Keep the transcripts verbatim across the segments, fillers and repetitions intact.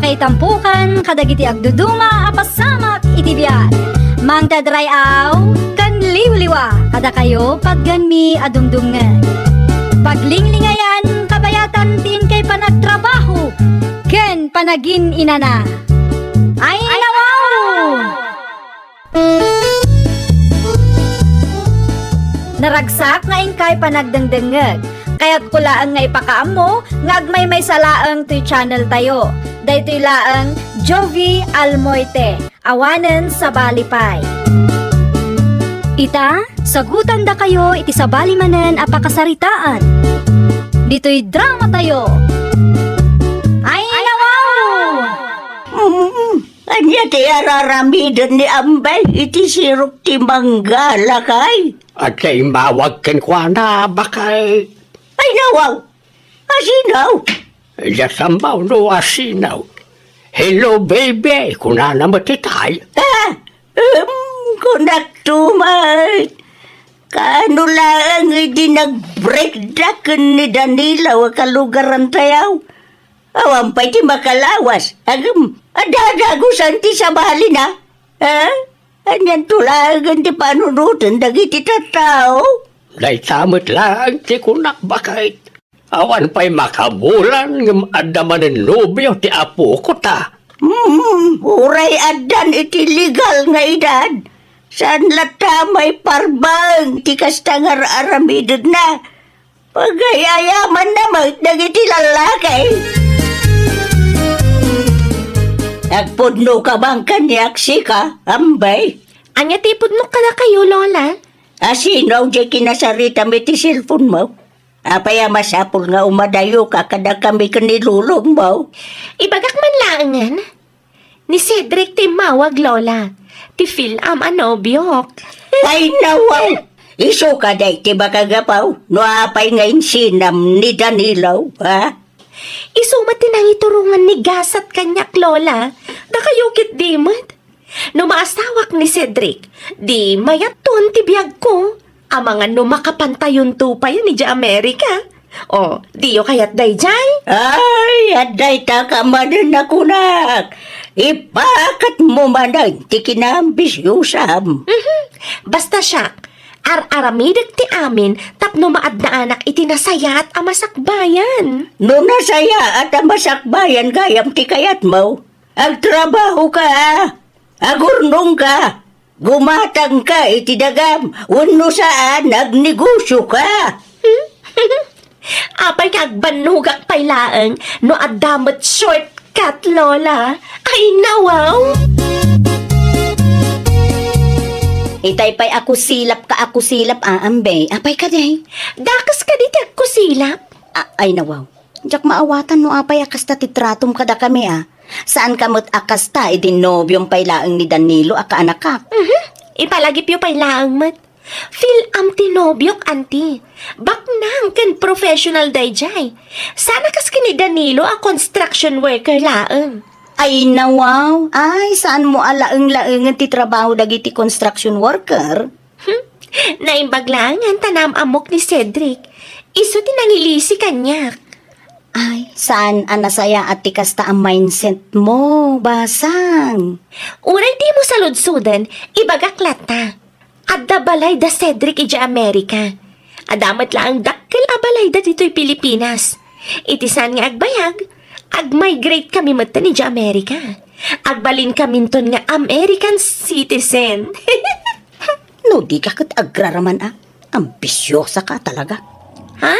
Itampukan kadagiti agduduma a pasamak iti biag. Mangted ray-aw ken liwliwa kadakayo patgenmi a dumdumngeg. Paglinglingayan, kabayatan ti inkay panagtrabaho ken panagin-inana. Ay, nawaw! Naragsak nga inkay panagdengdengngeg. Kayatko laeng nga ipakaammo nga agmaymaysa laeng toy channel tayo. Daytoy laeng Jovie Almoite, awanen sabali pay. Ita, sagutandakayo iti sabali manen a pakasaritaan. Ditoy drama tayo. Ay, nawaw! Mm, ania ti araramiden ni Ambay iti sirok ti mangga, lakay? Adda immawag kenkuana, bakay. Ay, nawaw! Asinaw? Diak ammo no asinaw. "Hello, baby," kunana met itay. Ah, em, kunakto met. Kaano laeng idi nag-break da ken ni Danilo a kalugarantayo? Awan pay ti makalawas. Agem, adda dagusan ti sabalina. Ha? Anianto laeng ti panunoten dagiti tattao? Dayta met laeng ti kunak, baket. Awan pay makabulan ngem adda manen nobio ti apoko ta. Hmm, uray addan iti legal nga edad, saan latta maiparbeng ti kasta nga ar-aramidedna. Pagayayamanna met dagiti lallaki. Agpudno ka man kaniak, sika, Ambay? Ania ti ipudnok kadakayo, Lola? Asino diay kinasaritam iti cellphone mo? Apay a masapul nga umadayo ka kadakami ken ni lolong mo? Ibagak man laengen. Ni Cedric ti immawag, Lola. Ti feel-am a nobiok. Ay, nawaw! Isu kadi ti makagapu no apay nga insinam ni Danilo, ha? Isu met ti nangiturongan ni gasat kaniak, Lola. Dakayo ketdi met. No maasawak ni Cedric, di mayatton ti biagko. Amangan no makapantayonto pay idiay Amerika. O, diyo kayat daydiay? Ay, adda ita ka manen a kunak. Ipaketmo manen ti kinaambisiosam. Mhm. Basta siak, ar-aramidek ti amin tapno maadnaanak iti nasayaat a masakbayan. No nasayaat a masakbayan gayam ti kayatmo, agtrabaho ka, agurnong ka, gumatang ka iti dagam, wenno saan, agnegosyo ka. Apay nga agbannogak pay laeng no adda met shortcut, Lola. Ay, nawaw! Itay pay a kusilap ka a kusilap, a, Ambay. Apay kadi? Dakes kadi ti agkusilap? A-, ay, nawaw. Diak maawatan no apay a kasta ti tratom kadakami, a. Saanka met a kasta idi nobiom pay laeng ni Danilo a kaanakak. Mhm. Ipalagipyo pay laeng met. Feel-am ti nobiok, anti. Baknang ken professional daydiay. Saan a kas ken ni Danilo a construction worker laeng. Ay, nawaw. Ay, saanmo a laeng-laengen ti trabaho dagiti construction worker? Hmm. Naimbag laengen ta naam-ammok ni Cedric. Isu ti nangilisi kaniak. Ay, saan a nasayaat ti kasta a mindset mo, basang. Uray dimo saludsoden, ibagak latta. Adda balay da Cedric idiay Amerika. Adda met laeng dakkel a balayda ditoy Pilipinas. Iti saan nga agbayag, agmigrate kami metten idiay Amerika. Agbalinkaminton nga American citizen. No di ka ket agraraman a, ambisiosa ka talaga. Ha?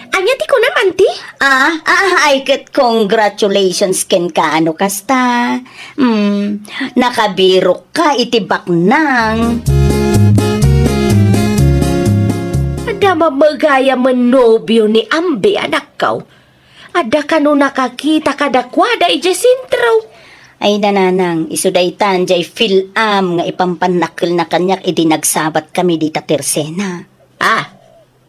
Ania ti kunam, anti? Ah, ah, ay ket congratulations kenka no kasta. Hmm, nakabirok ka iti baknang. Adda mamagayam a nobio ni Ambi, anakko. Adda kano nakakita kadakuada idiay sentro. Ay, nanang, isu daytan, jay feel-am nga ipampannakkelna kaniak idi nagsabat kami dita Tersena. Ah,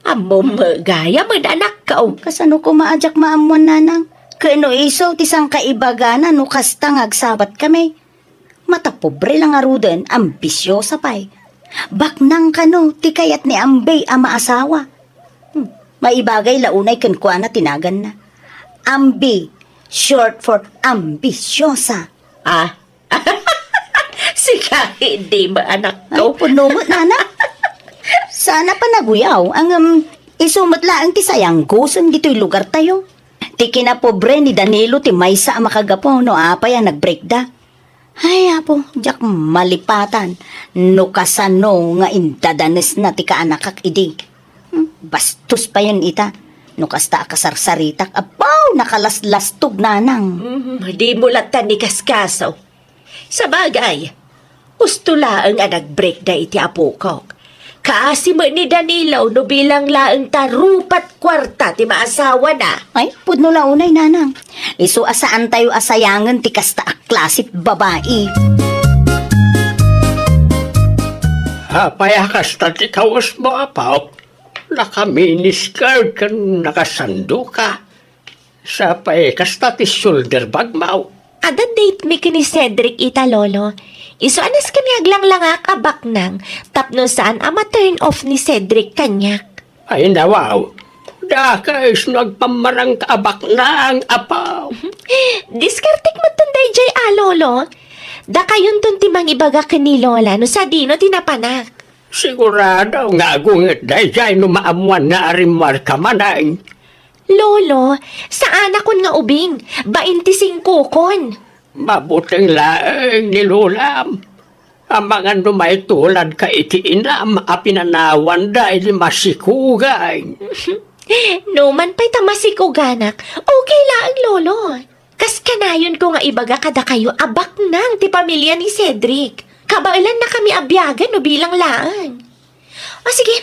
ammom gayam, anakko. Kasano koma a diak maammuan, nanang? Ken no isu ti sangkaibagana no kasta nga agsabat kami. Matapobre la ngaruden, ambisiosa pay. Baknang kano ti kayat ni Ambi a maasawa. Hmm, maibagay la unay kenkuana ti naganna. Ambi, Short for ambisyosa. Ah? Sika, hindi mo, anak ko. Ay, puno mo, nana. Sana pa naguyaw. Ang, um, isu met laeng ti sayanggusen ditoy lugar tayo. Ti kinapobre ni Danilo ti maysa a makagapu no apay a nagbreakda. Ay, apo, diak malipatan no kasano nga indadanesna ti kaanakak idi. Hmm, bastos payen ita. No kasta a kasarsaritak, abaw, nakalaslastog nanang. Mm, di mo latta ni kaskaso. Sabagay, husto laeng a nagbreakda iti apokok. Kaasi met ni Danilo no bilang laeng ta rupat kuarta ti maasawana. Ay, pudno la unay, nanang. Isu a saan tayo a sayangen ti kasta a klase ti babai. Apay a kasta ti kawesmo, apo? Naka-miniskirt ken nakasandoka. Sapay kasta ti shoulder bagmo. Adda date mi ken ni Cedric ita, Lolo. Isu a nasken nga aglanglangak a baknang tapno saan a ma-turn off ni Cedric kaniak. Ay, nawaw. Dakes no agpammarangka a baknang, apo. Diskartek metten daydiay a, Lolo. Dakayonton ti mangibaga ken ni Lola no sadino ti napanak. Sigurado nga agunget daydiay no maammoanna a rimmuarka manen. Lolo, saanakon nga ubing, bainti singkokon. Mabuteng laeng ni Lolam. Amangan no maituladka iti inam a pinanawanda idi masikugan. Numan pay ta masikuganak, okay laeng, Lolo. Kas kanayonko nga ibaga kadakayo a baknang ti pamilia ni Cedric. Kabaelannakami a biagen no bilang laeng. O sige,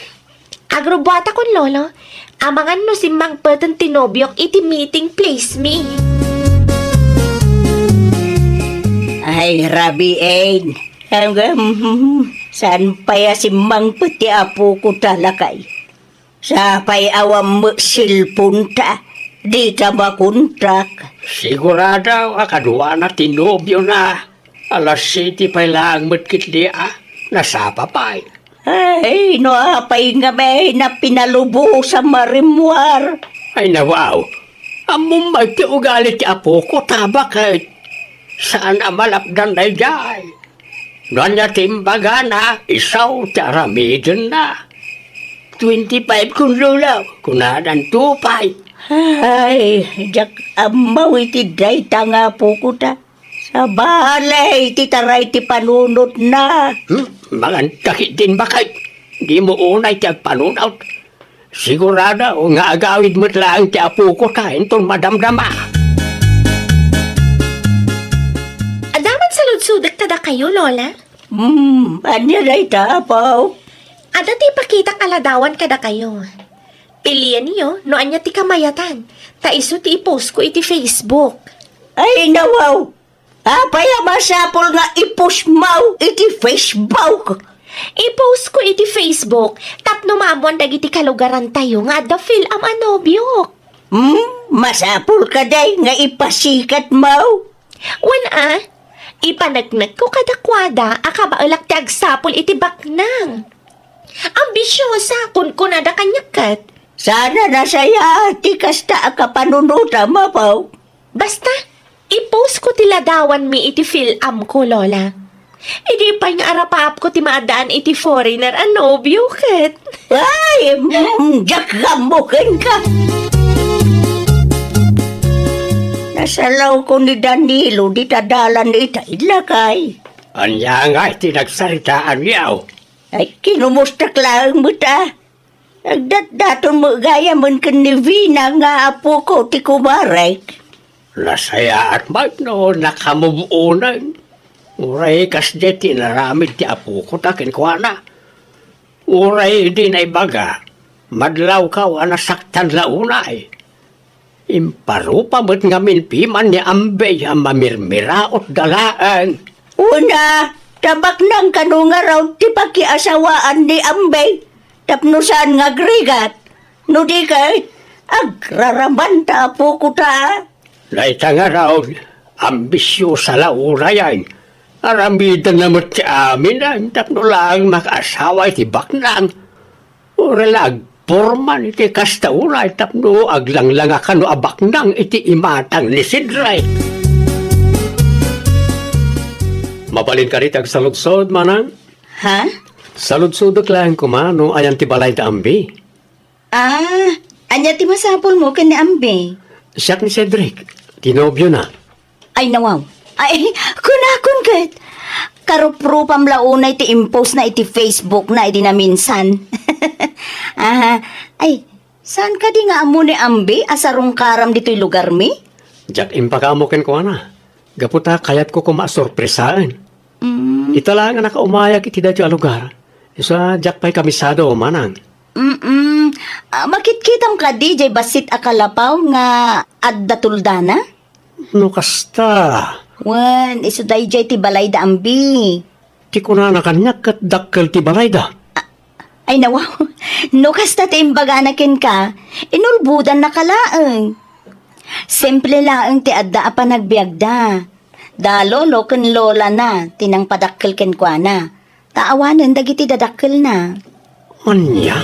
agrubbuatakon, Lolo. Amangan no simmangpeten ti nobiok iti meeting place mi. Ay, rabiin. Em, em, saan pay a simmangpet ti apoko ta, lakay? Sapay awan met cellphone ta, dita makontak. Sigurado a kaduana ti nobiona. Alas siete pay laeng met ketdi a. Nasapa pay. Ay, no apay ngamin a pinalubosan marimmuar. Ay, nawaw. Ammom met ti ugali ti apoko ta, baket. Saan a malapdan daydiay. No ania ti imbagana, isu ti aramidenna. Twenty-five kun, Lolo, kunadanto pay. Ay, diak ammo iti dayta nga apoko ta. Sabali ti taray ti panunotna. Hmm? Mangan ta ketdin, baket. Dimo unay ti agpanunot. Sigurado nga agawid met laeng ti apoko ta inton madamdama. Adda man saludsodek kadakayo, Lola? Hmm, ania dayta, apo? Adda ti ipakitak a ladawan kadakayo. Pilienyo no ania ti kamayatan, ta isu ti i-post ko iti Facebook. Ay, nawaw! Apay a masapul nga i-post mo iti Facebook? I-post ko iti Facebook tapno maammoan dagiti kalugarantayo nga adda feel-am a nobiok. Hmm, masapul kadi nga ipasikat mo? Wen a, ipaneknekko kadakuada a kabaelak ti agsapul iti baknang. Ambisyosa, kunkunada kaniak ket. Sana nasayaat ti kasta a kapanunotam, apo. Basta, i-post ko ti ladawanmi iti feel-am ko, Lola. Idi pay nga arapaap ko ti maaddaan iti foreigner a nobio ket. Ay, mm, diak ammo kenka. Nasalaw ko ni Danilo dita dalan ita, lakay. Ania nga ti nagsaritaanyo? Ay, kinumustak laeng met a. Nagdatdaton met gayamen ken ni Vina nga apoko ti kumarek. Nasayaat met no nakamove onen. Uray kasdi ti inaramid ti apoko ta kenkuana. Uray idi naibaga, madlawkaw a nasaktan la unay. Imparupa met ngamin piman ni Ambey a mamirmiraot da laeng. Una, ta baknang kano ngarud ti pakiasawaan ni Ambey tapno saan nga agrigat. No di ket, agraraman ta apoko ta. Dayta ngarud, ambisyosa la urayen. Aramidenna met ti amin tapno laeng makaasawa iti baknang. Uray la ag-, Porman iti kasta unay tapno aglanglangakan no abaknang iti imatang ni Cedric. Mabalin kadi ti agsaludsod, manang? Ha? Saludsodek laeng koma no ayan ti balay da Ambi. Ah, ania ti masapulmo ken ni Ambi? Siak ni Cedric, ti nobiona. Ay, nawaw. Ay, kunakon ket. Karuprupam la unay ti impostna iti Facebookna idi naminsan. Aha. Ay, saan kadi nga ammo ni Ambi a sarungkaram ditoy lugarmi? Diak imbagamo kenkuana. Gapu ta kayatko koma a sorpresaen. Mm. Ita laeng a nakaumayak iti daytoy a lugar. Isu a diak pay kamisado, manang. Mm-mm. Ah, makitkitam kadi jay bassit a kalapaw nga adda tuldana? No kasta. Wen, isu dayjay ti balay da Ambi. Ti kunana kaniak ket dakkel ti balayda. Ay, nawaw. No kasta ti imbagana kenka, inulbodannaka laeng. Simple laeng ti adda a panagbiagda. Da lolo ken lolana ti nangpadakkel kenkuana. Ta awanen dagiti dadakkelna. Ania?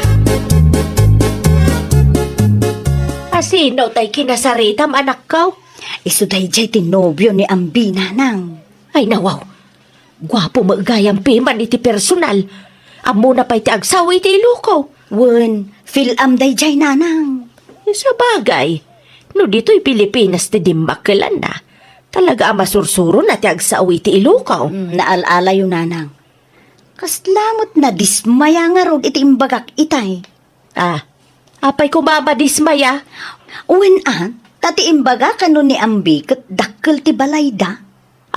Asino tay kinasaritam, anakko? Isu dayjay ti nobio ni Ambi, nanang. Ay, nawaw. Guapo met gayam piman iti personal. Ammona pay ti agsao iti Ilocos. Wen, feel-am dayjay, nanang. Sabagay, no ditoy Pilipinas ti dimmakkelanna, talaga a masursurona ti agsao iti Ilocos. Mm, naal-alayo, nanang. Kasla met nadismaya ngarud iti imbagak itay. Ah, apay koma a madismaya? Wen a, ta ti imbaga kano ni Ambi ket dakkel ti balayda.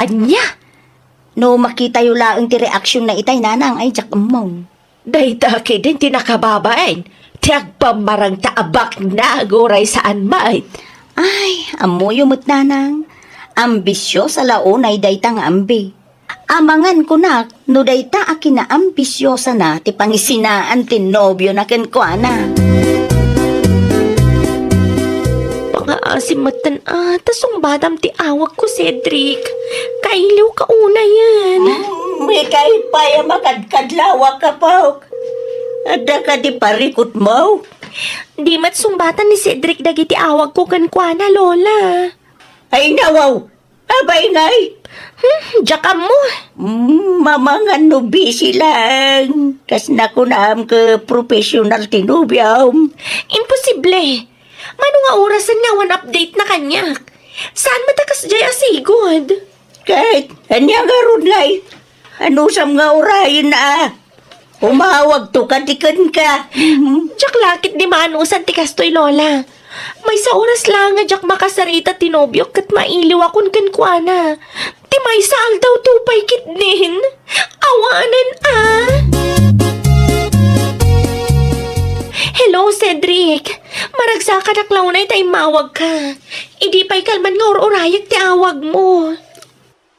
Ania? No makitayo laeng ti reaksionna itay, nanang, ay diak ammo. Dayta ketdin ti nakababain ti agpammarangta a baknang uray saan met. Ay, ammoyo met, nanang. Ambisiosa la unay dayta nga Ambi. Amangan kunak no dayta a kinaambisiosana ti pangisinaan ti nobiona kenkuana. Pangaasim metten a, ta sungbatam ti awagko, Cedric. Kailiwka unayen. Mm, ikay pay a makadkadlawak, apok. Adda kadi parikutmo? Di met sungbatan ni Cedric dagiti awagko kenkuana, Lola. Ay, nawaw! Abay ngay! Hmm, diak ammo. Mm, mamangan no busy lang. Kas nakunam ket professional ti nobiom. Imposible. Mano nga orasen nga awan update na kaniak? Saan met a kasdiay a sigud? Ket, ania ngarud ngay? Anusam nga urayen a? Umawagto kadi kenka. Diak la ketdi maanusan ti kastoy, Lola. Maysa oras laeng nga diak makasarita ti nobiok ket mailiwakon kenkuana. Ti maysa aldawto pay ketdin. Awanen a. Hello, Cedric. Maragsakadak la unay ta immawagka. Idi pay kalman nga ur-urayek ti awagmo.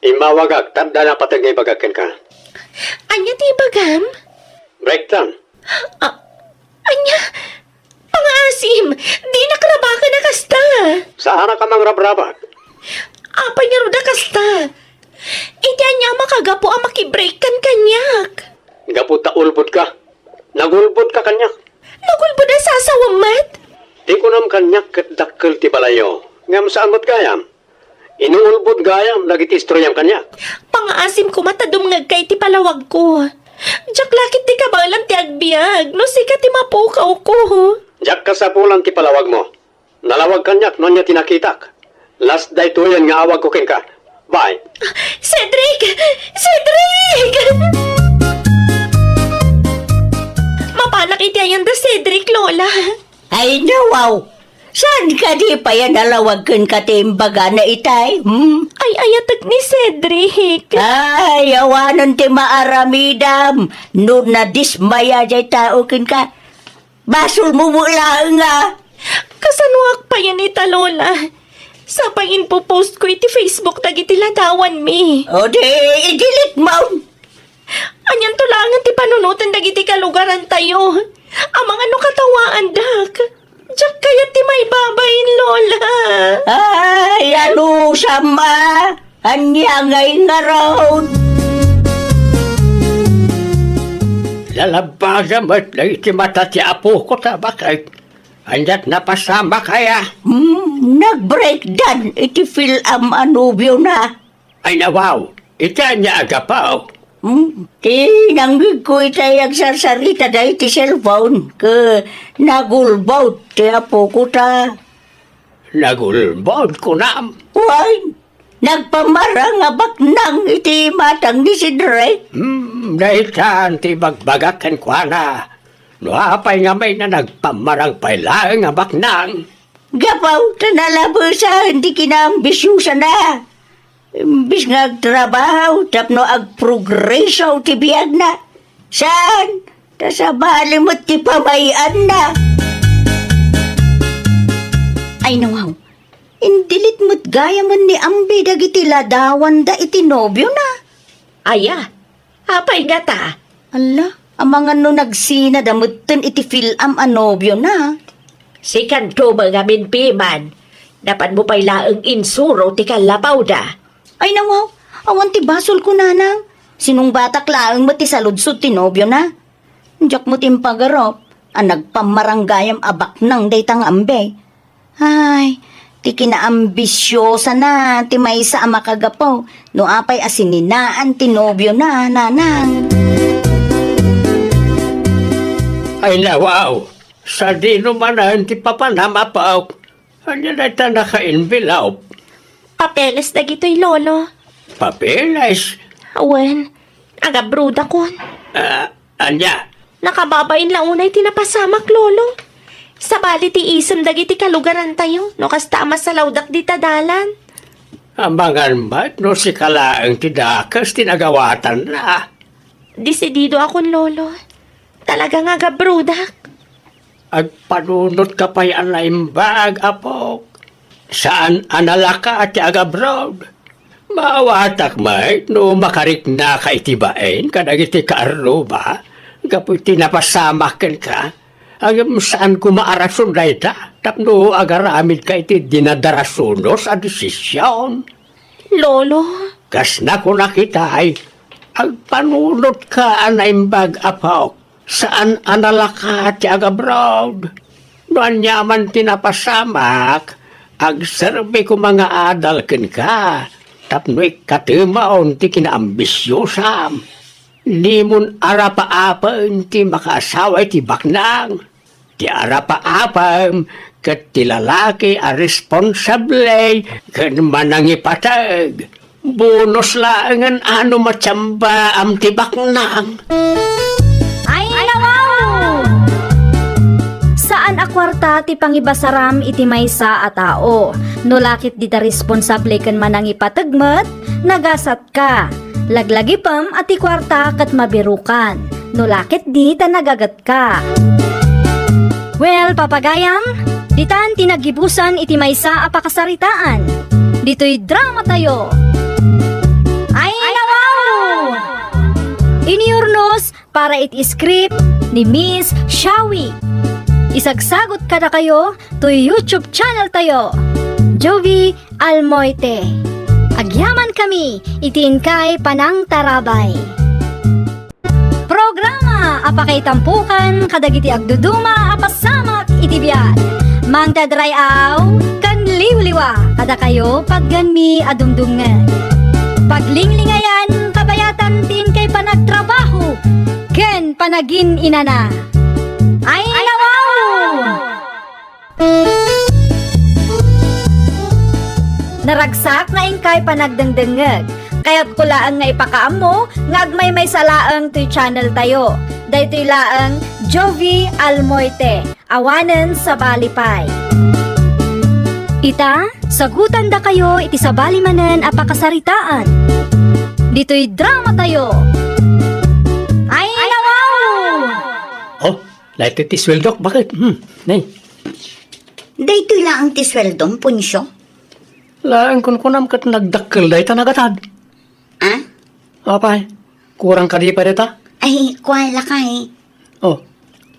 Immawagak, ta adda napateg nga ibagak kenka. Ania ti ibagam? Breaktan. A-, ania? Pangaasim, dinak rabaken a kasta. Saanak a mangrabrabak. Apay ngarud a kasta? Iti ania a makagapu a makibreakkan kaniak? Gapu ta ulbodka. Nagulbodka kaniak. Nagulbod a sasawem met? Ti kunam kaniak ket dakkel ti balayyo. Ngem saan met gayam. Inulbod gayam dagiti istoriam kaniak. Pangaasim koma ta dumngegka iti palawagko. Diak la ketdi kabaelan ti agbiag no sika ti mapukawko. Diak kasapulan ti palawagmo. Nalawag kaniak no ania ti nakitak. Las daytoyen nga awagko kenka. Bye. Cedric! Cedric! Mapanak iti ayan da Cedric, Lola. Ay, nawaw! Saan kadi pay a nalawag kenka ti imbagana itay? Hmm? Ay-ayatek ni Cedric. Ay, awanen ti maaramidam no nadismaya jay tao kenka. Basolmo met laeng a. Kasanoak payen ita, Lola? Sapay impo-post ko iti Facebook dagiti ladawanmi. O di, i-delete mo. Anianto laengen ti panunoten dagiti kalugarantayo? Amangan no katawaandak. Diak kayat ti maibabain, Lola. Ay, anusam a. Ania ngay ngarud? Nalabbaga met dagiti mata ti apoko ta baket. Ania't napasamak aya? Hmm, nag-breakdown iti fil-am a nobiona. Ay, nawaw, iti ania a gapu? Hmm, ti nangngegko itay agsarsarita dagiti cellphone, ket nagulbod ti apoko ta. Nagulbod, kunam? Wen, nagpamarang a baknang iti matang ni Sidre. Hmm, daytan ti ibagbagak kenkuana. No apay ngamin a nagpamarang pay laeng a baknang? Gapu ta nalabesaen ti kinaambisiosana. Imbes nga agtrabaho tapno agprogreso ti biagna, saan, ta sabali met ti pamay-anna. Ay, nawaw, indilit met gayamen ni Ambi dagiti ladawanda iti nobiona. Aya, apay ngata? Alla, amangan no nagsinada metten iti fil-am a nobiona. Sikanto met ngamin, Piman, napanmo pay laeng insuro ti kallapawda. Ay, nawaw, awan ti basolko, nanang. Sinungbatak laeng met ti saludsod ti nobiona. Diak met impagarup a nagpamarang gayam a baknang dayta nga Ambi. Ay, ti kinaambisiosana ti maysa a makagapu no apay a sininaan ti nobiona, nanang. Ay, nawaw, sadino manen ti papanam, apok? Ania dayta naka-envelope? Papeles dagitoy, Lolo. Papeles? Wen, agabrodakon. Ah, ania? Nakababain la unay ti napasamak, Lolo. Sabali ti isem dagiti kalugarantayo no kasta a masalawdak dita dalan. Amangan met no sika laeng ti dakes ti nagawatanna. Desididoakon, Lolo. Talaga nga agabrodak. Agpanunotka pay a naimbag, apok. Saan a nalaka ti agabrod. Maawatak met no makariknaka iti bain kadagiti kaarruba gapu iti napasamak kenka. Ngem saan koma a rason dayta tapno agaramidka iti dinadarasunos a desisyon. Lolo. Kas nakunak itay, agpanunotka a naimbag, apok. Saan a nalaka ti agabrod. No aniaman ti napasamak, agserbi koma nga adal kenka tapno ikkatemon ti kinaambisiosam. Dimon arapaapem ti makaasawa iti baknang. Ti arapaapem ket ti lalaki a responsable ken manangipateg. Bonus laengen a no matsambaam ti baknang. Ay, nawaw! Saan a kuarta ti pangibasaram iti maysa a tao. No la ket dita responsable ken manangipateg met, nagasatka. Laglagipem a ti kuarta ket mabirukan. No la ket di ta nagaget ka. Well, papagayam, ditan ti naggibusan iti maysa a pakasaritaan. Ditoy drama tayo. Ay, nawaw! Iniurnos para iti script ni Miss Shawi. Isagsagot kadakayo toy YouTube channel tayo, Jovi Almoite. Agyaman kami iti inkay panangtarabay. Programa a pakaitampokan kadagiti agduduma a pasamak iti biag. Mangted ray-aw ken liwliwa kadakayo pagganmi a dumdumngeg. Paglinglingayan, kabayatan ti inkay panagtrabaho ken panagin-inana. Ay, nawaw! Naragsak nga inkay panagdengdengngeg. Kayatko laeng nga ipakaammo nga agmaymaysa laeng toy channel tayo. Daytoy laeng Jovi Almoite, awanen sabali pay. Ita, sagutandakayo iti sabali manen a pakasaritaan. Ditoy drama tayo. Ay, nawaw! Oh, daytoy ti sueldok, baket? Hmm, nay. Daytoy laeng ti sueldom, Poncio? Laeng kunkunam ket nagdakkel dayta nagatad. Ah? Apay, kurang kadi pay dayta? Ay, kua lakay. Oh,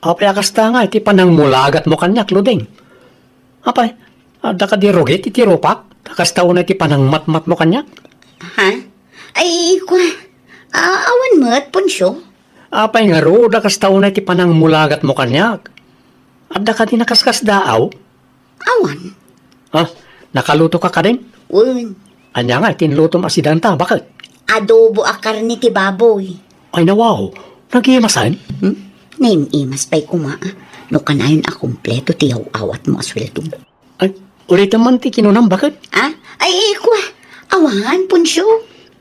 apay a kasta nga iti panangmulagatmo kaniak, Luding? Apay, adda kadi rugit iti rupak? Ta kasta unay ti panangmatmatmo kaniak? Ha? Ay, kua, a-, awan met, Poncio. Apay ngarud a kasta unay ti panangmulagatmo kaniak? Adda kadi nakaskasdaaw? Awan. Ha? Nakaluto ka kadin? Wen. Ania nga, itinlutom a sidanta, baket? Adobo a karne ti baboy. Ay, nawaw. Nagimasan? Hmm? Naim-imas pay koma, ah. No kanayon a kompleto ti yaw-awatmo a sueldo. Ay, ulitem man ti kinunam, baket? Ah? Ay, ay, kua. Awan, Poncio.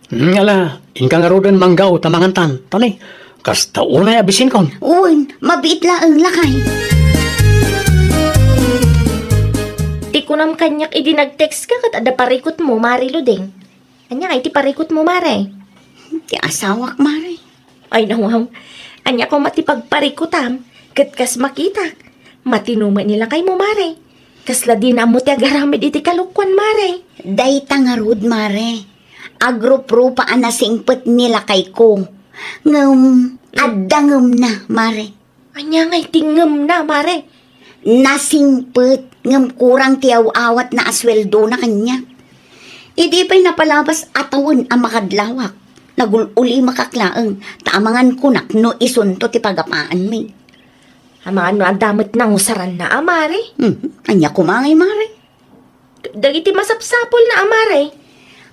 Hmm, ala, inka ngaruden manggaw ta mangantan. Tani, kasta unay a bisinkon. Uy, mabiit laeng, lakay. Ti kunam kaniak idi nag-text ka ket adda parikutmo, Mare Luding. Ania ngay ti parikutmo, Mare? Ti asawak, Mare. Ay, nawaw. Ania koma ti pagparikutam? Ket kas makitak, matino met ni lakaymo, Mare. Kasla dina ammo ti agaramid iti kalokuan, Mare. Dayta ngarud, Mare. Agruprupa a nasingpet ni lakayko. Ngem, adda ngemna, Mare. Ania ngay ti ngemna, Mare? Nasingpet, ngem kurang ti aw-awatna a sueldona kaniak. Idi pay napalabas a tawen a makadlawak, nagul-ulimakak laeng, ta amangan kunak no isunto ti pagapaanmi. Amangan no adda met nangusaranna a, Mare? Hmm, ania koma ngay, Mare? Dagiti masapsapulna a, Mare.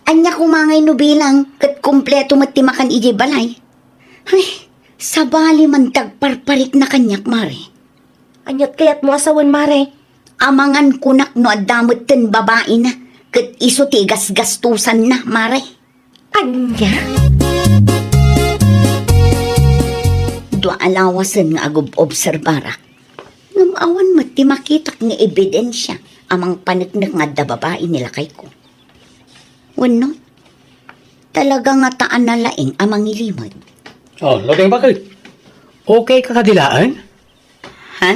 Ania koma ngay no bilang ket kompleto met ti makan idiay balay? Ay, sabali man ti agparparikna kaniak, Mare. Aniat kayatmo a sawen, Mare? Amangan kunak no adda metten babaina ket isu ti igasgastosanna, Mare. Ania? Dua a lawasen nga agob-obserbarak. Ngem awan met ti makitak nga ebidensia a mangpaneknek nga adda babai ni lakayko. Wenno, talaga ngata a nalaing a mangilimed. Oh, Luding, baket? Okay ka kadi laeng? Ha?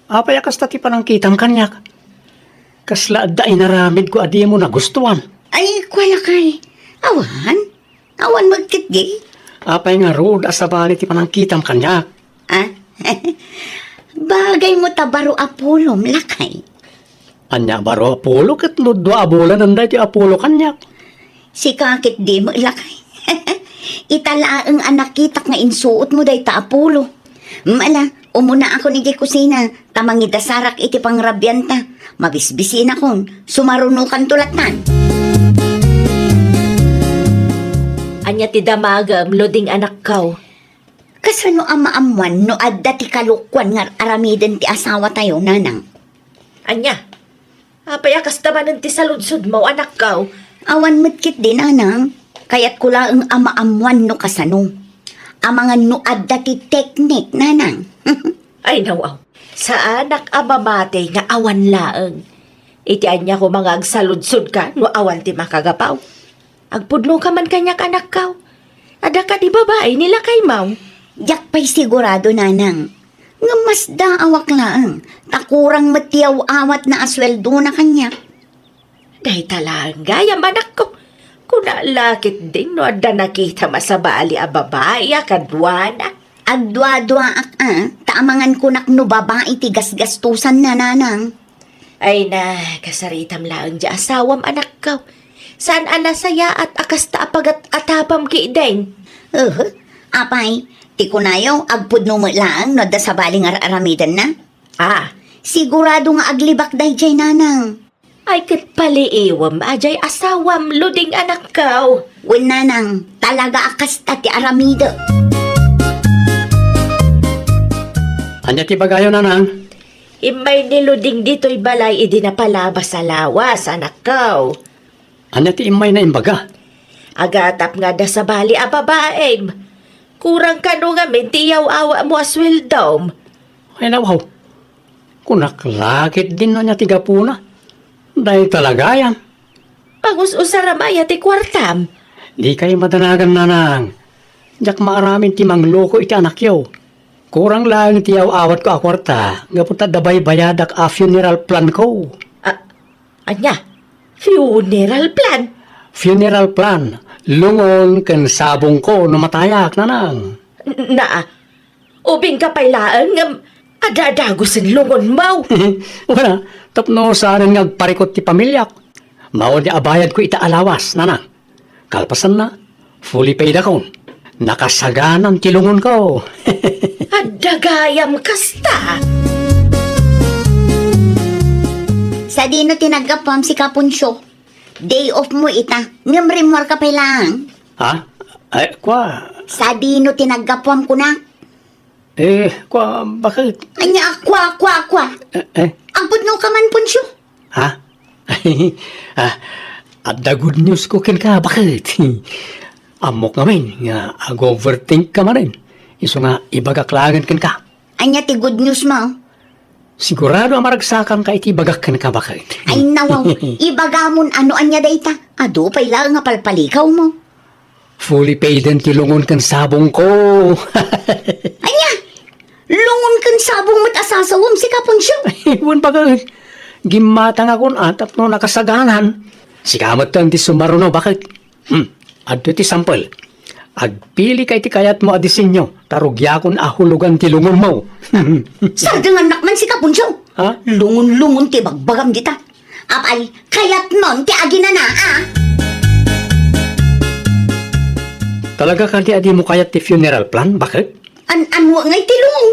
Apay a kasta ti panangkitam kaniak? Kasla adda inaramidko a dimo nagustuan? Ay, kua lakay. Awan. Awan met ketdi. Apay ngarud a sabali ti panangkitam kaniak? Ah? Bagaymo ta baro a pulom, lakay. Ania baro a pulo ket no dua a bulanen daytoy a pulo kaniak? Sika ketdi met, lakay. Ita laeng a nakitak nga insuotmo dayta a pulo. Mala, umunaakon idiay kusina, ta mangidasarak iti pangrabianta. Mabisbisinakon, sumarunokanto lattan. Ania ti damagem, Luding anakko? Kasano a maammuan no adda ti kalokuan nga ar-aramiden ti asawatayo, nanang? Ania? Apay a kasta manen ti saludsodmo, anakko? Awan met ketdi, nanang. Kayatko laeng a maammuan no kasano. Amangan no adda ti teknik, nanang. Ay, nawaw. Saanak a mamati nga awan laeng. Iti ania koma nga agsaludsodka no awan ti makagapaw? Agpudnoka man kaniak, anakko. Adda kadi babai ni lakaymo? Diak pay sigurado, nanang. Ngem masdaawak laeng, ta kurang met ti aw-awatna a sueldona kaniak. Dayta laeng gayam, anakko. Kuna la ketdin no adda nakitam a sabali a babai a kaduana. Agduaduaak a, ta amangan kunak no babai ti gasgastosanna, nanang. Ay na, kasaritam laeng diay asawam, anakko. Saan a nasayaat a kasta a pagat-atapam ketdin? Uhu. Apay, ti kunayo, agpudno met laeng no adda sabali nga ar-aramidenna? Ah. Sigurado nga aglibak daydiay, nanang. Ay, ket paliiwem a diay asawam, Luding anakko. Wen, nanang, talaga a kasta ti aramidek. Ania ti ibagayo, nanang? Immay ni Luding ditoy balay idi napalabas a lawas, anakko. Ania ti immayna imbaga? Agatap nga adda sabali a babaim. Kurang kano ngamin ti iyaw-awatmo a sueldom. Ay, nawaw. Kunak la ketdin no ania ti gapuna. Dayta la gayam. Pangus-usaram aya ti kuartam? Dikay madanagan, nanang. Diak maaramid ti mangluko iti anakyo. Kurang laeng ti aw-awatko a kuarta gapu ta adda baybayadak a funeral planko. A-, ania? Funeral plan? Funeral plan. Lungon ken sabongko no matayak, nanang. N-, naa, ubingka pay laeng ngem adda dagusen lungonmo. Wala, tapno saanen nga agparikut ti pamiliak. Maudi a bayadko ita a lawas, nanang. Kalpasanna, fully paid akon. Nakasaganan ti lungonko. Adda gayam kasta. Sadino ti naggapuam, sika, Poncio? Day off mo ita, ngem rimmuarka pay laeng. Ha? Ay, kua. Sadino ti naggapuam, kuna? Eh, kua, bakit? Ania a kua, kua, kua? Eh, eh. Agpudno ka man, Poncio? Ha? Ah, adda good news ko kenka, bakit? Ammok ngamin nga ag-overthink ka manen. Isu nga ibagak laengen kenka. Ania ti good news mo? Sigurado a maragsakanka iti ibagak kenka, bakit? Ay, nawaw. Ibagamon a no ania dayta. Adu pay laeng a palpalikawmo. Fully paid-en ti lungon ken sabongko. Ania? Lungon ken sabong met a sasawem, sika, Poncio? Wen, bakit? Gimmatangakon a tapno nakasaganan. Sika metten ti sumaruno, bakit? Hmm. Adtoy ti sampel. Agpilika iti kayatmo a disenyo, ta rugiakon a hulogan ti lungonmo. Sardengannak man, sika, Poncio. Ha? Lungon-lungon ti bagbagam dita. Apay, kayatmon ti aginana, a? Talaga kadi a dimo kayat ti funeral plan, bakit? An-, anwa ngay ti lungon?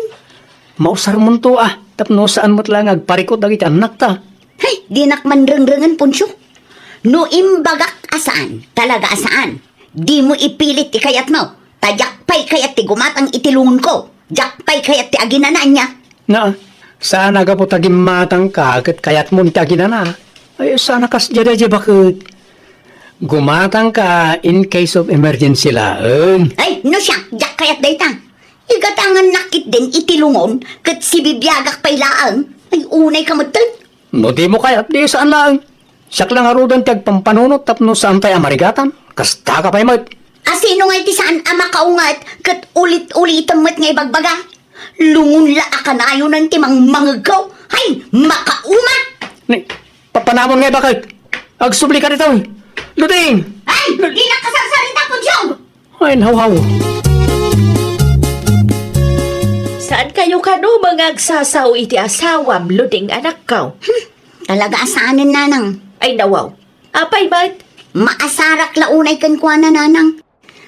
Mausarmonto, a, tapno saan met laeng agparikut dagiti annakta. Hay, dinak man rengrengen, Poncio. No imbagak a saan, talaga a saan, dimo ipilit ti kayatmo. Ta diak pay kayat ti gumatang iti lungonko. Diak pay kayat ti aginana, ania? Na, saan a gapu ta gimmatangka ket kayatmon ti aginana. Ay, saan a kasdiay daydiay, bakit? Gumatangka in case of emergency laeng. Ay, no siak, diak kayat dayta. Igatangannak ketdin iti lungon ket sibibiagak pay laeng. Ay, unayka metten. No dimo kayat, di saan laeng. Siak la ngaruden ti agpampanunot tapno saantay a marigatan. Kastaka pay met. A, sino ngay ti saan a makaunget ket ulit-ulitem met nga ibagbaga? Lungon la a kanayonen ti mangmangegko. Hay, makauma! Ni, papanamon ngay, bakit? Agsublika ditoy. Luding! Ay, dinak kasarsarita, Poncio! Ay, nawhaw. Saan kayo kano nga agsasao iti asawam, Luding, anakko? Hmm, talaga a saanen, nanang. Ay, nawaw. Apay met? Maasarak la unay kenkuana, nanang.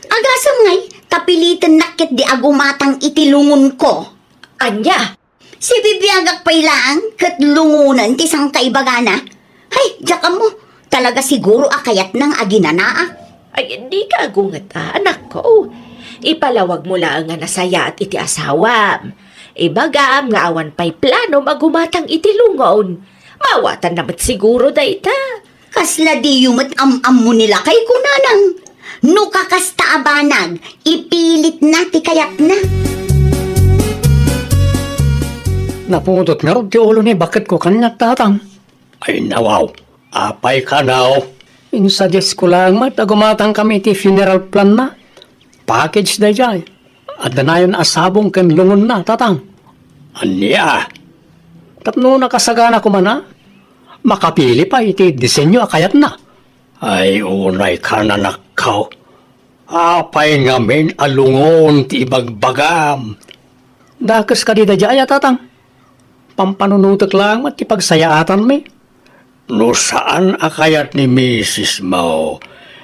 Agasem ngay, ta pilitennak ketdi a gumatang iti lungonko. Ania? Sibibiagak pay laeng ket lungonen ti sangkaibagana. Hay, diak ammo, talaga siguro a kayatna nga aginanaak. Ay, dika agunget a, anakko. Ipalawagmo laeng a nasayaat iti asawam. Ibagam nga awan pay planom a gumatang iti lungon. Maawatanna met siguro dayta. Kasla diyo met am-ammo ni lakayko, nanang. No kakasta a banag, ipilitna ti kayatna. Napudot ngarud ti ulo ni baketko kaniak, tatang. Ay, nawaw. Apay kano? Insuggest ko laeng met a gumatangkami iti funeral planna. Package daydiay. Adda nayon a sabong ken lungonna, tatang. Ania? Tapno nakasagana koma a makapili pay iti disenyo a kayatna. Ay, unay ka, nanakko. Apay ngamin a lungon ti ibagbagam? Dakes kadi daydiay a, tatang. Pampanunotek laeng met ti pagsayaatanmi. No saan a kayat ni misismo,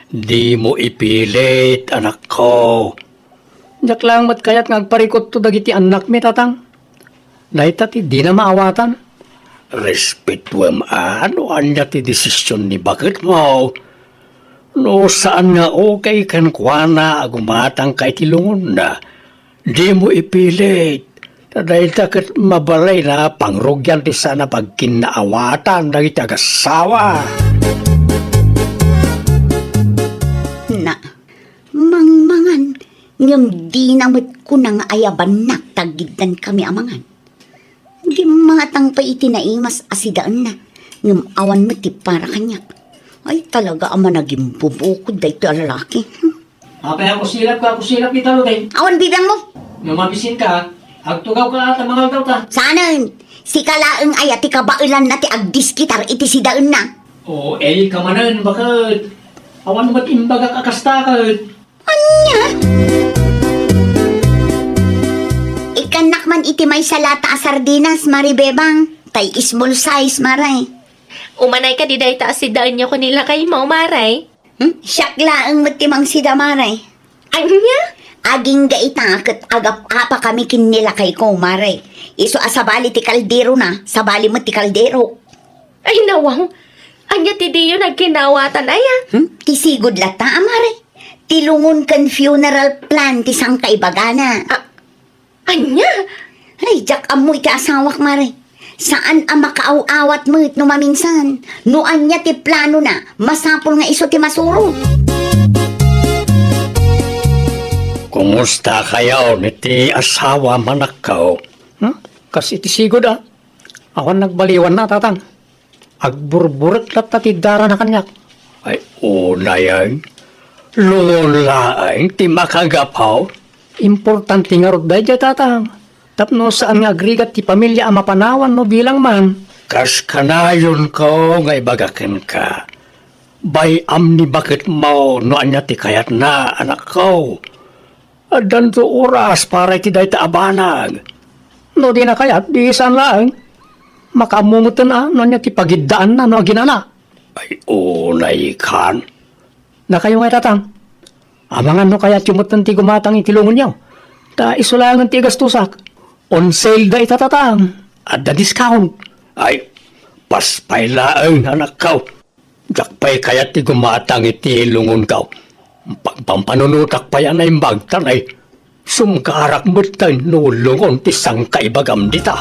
dimo ipilit, anakko. Diak laeng met kayat nga agparikutto dagiti annakmi, tatang. Dayta ti dina maawatan. Respetuem a no ania ti desisyon ni baketmo. No saan nga okay kenkuana a gumatangka iti lungonna, dimo ipilit. Ta dayta ket mabalinna a pangrugian ti saan a pagkinnaawatan dagiti agassawa. Na, mangmangan, ngem dina met kuna nga ayabannak ta agiddankami a mangan. Gimmatang pay iti naimas a sidaenna, ngem awan met ti para kaniak. Ay, talaga a managimbubukod daytoy a lalaki. Apay a kusilap ka, kusilap ita, Luding? Awan bibiangmo. No mabisinka, agtugawka ta mangaldaw ta. Saanen, sika laeng aya ti kabaelanna ti agdiskitar iti sidaenna. O, ay, kamanen, baket. Awan met imbagak a kasta ket. Ania? Ikkannak man iti maysa lata a sardinas, Mari Bebang. Tay small size, Mare. Umanay kadi dayta a sidaenyo ken ni lakaymo, Mare. Hmm? Siak laeng met ti mangsida, Mare. Ania? Agingga ita ket agap-apakami ken ni lakayko, mare. Isu a sabali ti kalderona, sabali met ti kalderok. Ay, nawang! Ania ti diyon agkinawatan, aya? Hmm? Ti sigud latta, a, mare. Ti lungon ken funeral plan ti sangkaibagana. A-, ania? Ay, diak ammo iti asawak, mare. Saan a makaaw-awat met no maminsan. No ania ti planona, masapul nga isu ti masuro. Kumusta kayo ni ti asawa, manakkaw? Hmm? Kas iti sigud, a. Awan nagbaliwanna, tatang. Agburburek latta ti darana kaniak. Ay, unay, ay. Lungon laeng ti makagapu. Importante ngarud daydiay, tatang. Tapno saan nga agrigat ti pamilia a mapanawan no bilang man. Kas kanayonko nga ibaga kenka, bay-am ni baketmo no ania ti kayatna, anakko. Addanto oras para iti dayta a banag. No dina kayat, di saan laeng. Makaammo metten a no ania ti pagiddaanna no aginana. Ay, unay kan. Dakayo ngay, tatang. Amangan no kayatyo metten ti gumatang iti lungonyo. Ta isu laengen ti igastosak. On sale da ita, tatang. Adda discount. Ay, paspay laeng, anakko. Diak pay kayat ti gumatang iti lungonko. Pagpampanunotak pay a naimbag, ta nay, sumgarak metten no lungon ti sangkaibagam dita.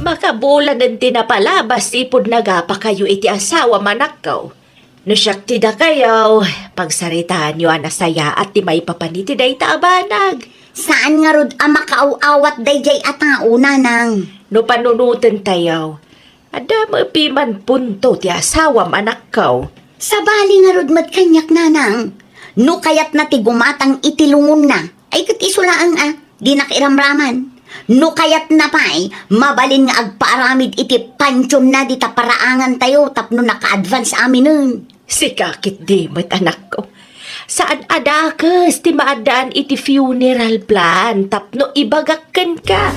Makabulanen ti napalabas ti pudnagapakayo iti asawa, manakkaw. No siak ti dakayo, pagsaritaanyo a nasayaat ti maipapan iti dayta a banag. Saan ngarud a makaaw-awat daydiay a tao, nanang. No panunotentayo, adda met piman punto ti asawam, anakko. Sabali ngarud met kaniak, nanang. No kayatna ti gumatang iti lungonna, ay ket isu laeng a, dinak iramraman. No kayatna pay, mabalin nga agpaaramid iti pantionna dita paraangantayo tapno naka-advance aminen. Sika ketdi met, anakko. Saan a dakes ti maaddaan iti funeral plan tapno ibagak kenka.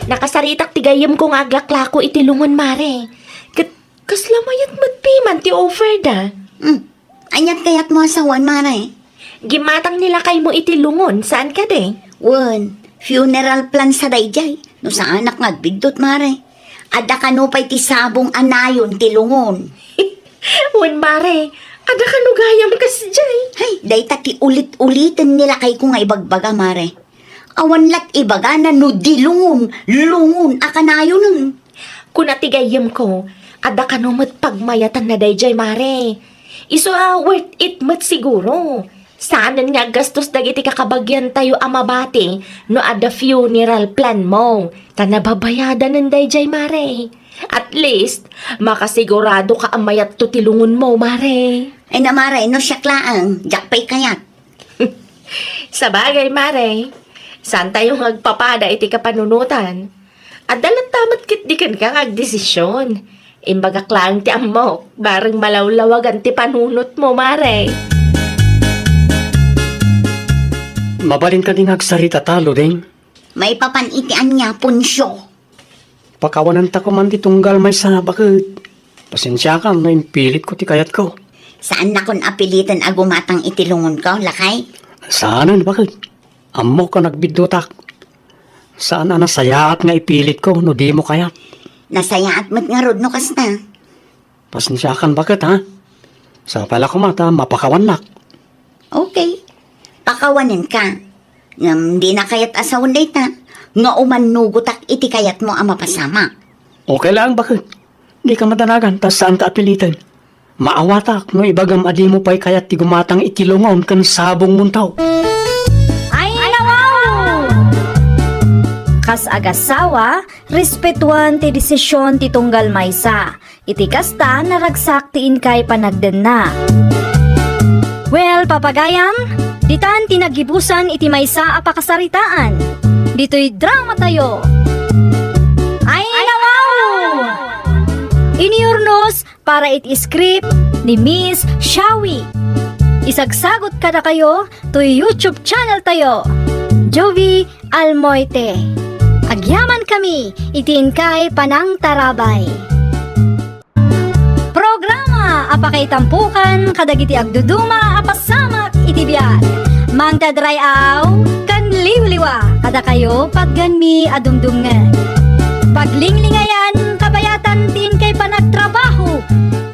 Nakasaritak ti gayyemko nga aglaklako iti lungon, mare. Ket kasla mayat met piman ti offer da. Hmm. Aniat kayatmo a sawen, mare? Gimmatang ni lakaymo iti lungon, saan kadi? Wen, funeral plan sa daydiay. No saanak nga agbiddut, mare. Adda kano pay ti sabong a nayon ti lungon. Wen, mare, adda kano gayam kasdiay? Hay, dayta ti ulit-uliten ni lakayko nga ibagbaga, mare. Awan lat ibagana no di lungon, lungon a kanayonen. Kuna ti gayyemko, adda kano met pagmayatanna daydiay, mare. Isu a worth it met siguro. Saanen nga aggastos dagiti kakabagiantayo a mabati no adda funeral plan mo, ta nababayadanen daydiay, mare. At least, makasigurado ka a mayatto ti lungonmo, mare. Ay na, mare, no siak laeng, diak pay kayat. Sabagay, mare, saantayo nga agpapada iti kapanunotan. Adda latta met ketdi kenka nga agdesisyon. Imbagak laeng ti ammok, bareng malawlawagan ti panunotmo, mare. Mabalin kadi nga agsarita ta, Luding? Maipapan iti ania, Poncio? Pakawananta koman ti tunggal maysa, baket. Pasensiakan no impilitko ti kayatko. Saannakon a piliten a gumatang iti lungonko, lakay? Saanen, baket. Ammok a nagbiddutak. Saan a nasayaat nga ipilitko no dimo kayat. Nasayaat met ngarud no kasta. Pasensiakan, baket, ha? Sapay la koma ta mapakawannak. Okay. Pakawanenka. Ngem dina kayat a sawen dayta, nga umannugotak iti kayatmo a mapasamak. Okay laeng, baket. Dika madanagan ta saanka a piliten. Maawatak no ibagam a dimo pay kayat ti gumatang iti lungon ken sabongmonto. Ay, nawaw! Kas agasawa, respetuan ti desisyon ti tunggal maysa. Iti kasta, naragsak ti inkay panagdenna. Well, papagayam, ditan ti nagibusan iti maysa a pakasaritaan. Ditoy dramatayo. Ay, nawaw! Iniurnos para iti script ni Miss Shawi. Isagsagot kadakayo toy YouTube channel tayo, Jovi Almoite. Agyamankami iti inkay panangtarabay. Programa a Pakaitampokan kadagiti agduduma a pasamak iti biag. Mangted ray-aw ken liwliwa kadakayo patgenmi a dumdumngeg. Paglinglingayan, kabayatan ti inkay panagtrabaho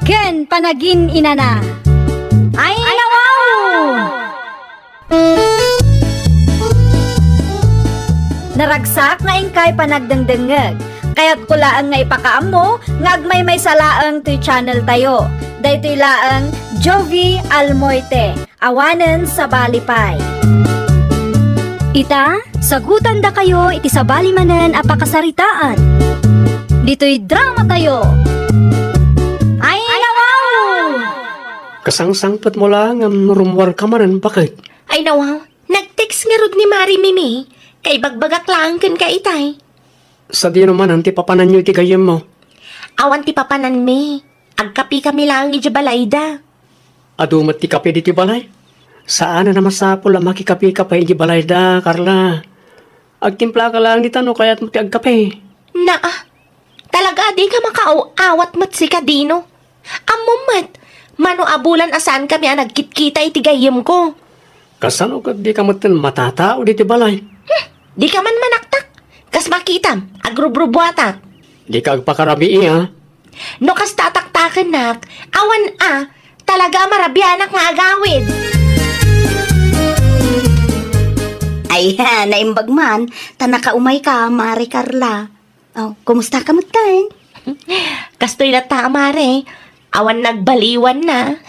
ken panagin-inana. Ay, nawaw! Naragsak nga inkay panagdengdengngeg. Kayatko laeng nga ipakaammo nga agmaymaysa laeng toy channel tayo. Daytoy laeng Jovie Almoite, awanen sabali pay. Ita, sagutandakayo iti sabali manen a pakasaritaan. Ditoy drama tayo. Ay, nawaw! Kasangsangpetmo la ngem rummuarka manen, baket? Ay, nawaw. Nag-text ngarud ni Mare Mimi. Kaibagbagak laeng kenka itay. Sadino manen ti papananyo iti gayyemmo? Awan ti papananmi. Agkapekami laeng idiay balayda. Adu met ti kape ditoy balay? Saanen a masapul a makikapeka pay idiay balayda, Carla. Agtimplaka laeng dita no kayatmo ti agkape. Naa, talaga a dika makaaw-awat met sika, Dino. Ammom met, mano a bulan a saankami a nagkitkita iti gayyemko. Kasano ket dika metten matatao ditoy balay? Hmm, dika man manaktak. Kas makitam, agrubrubuatak. Dika agpakarabii, a? No kasta a taktakennak, awan a, talaga a marabianak nga agawid. Ay, naimbag man, ta nakaumayka, Mare Carla. Oh, kumustaka metten? Kastoy latta, a, Mare. Awan nagbaliwanna.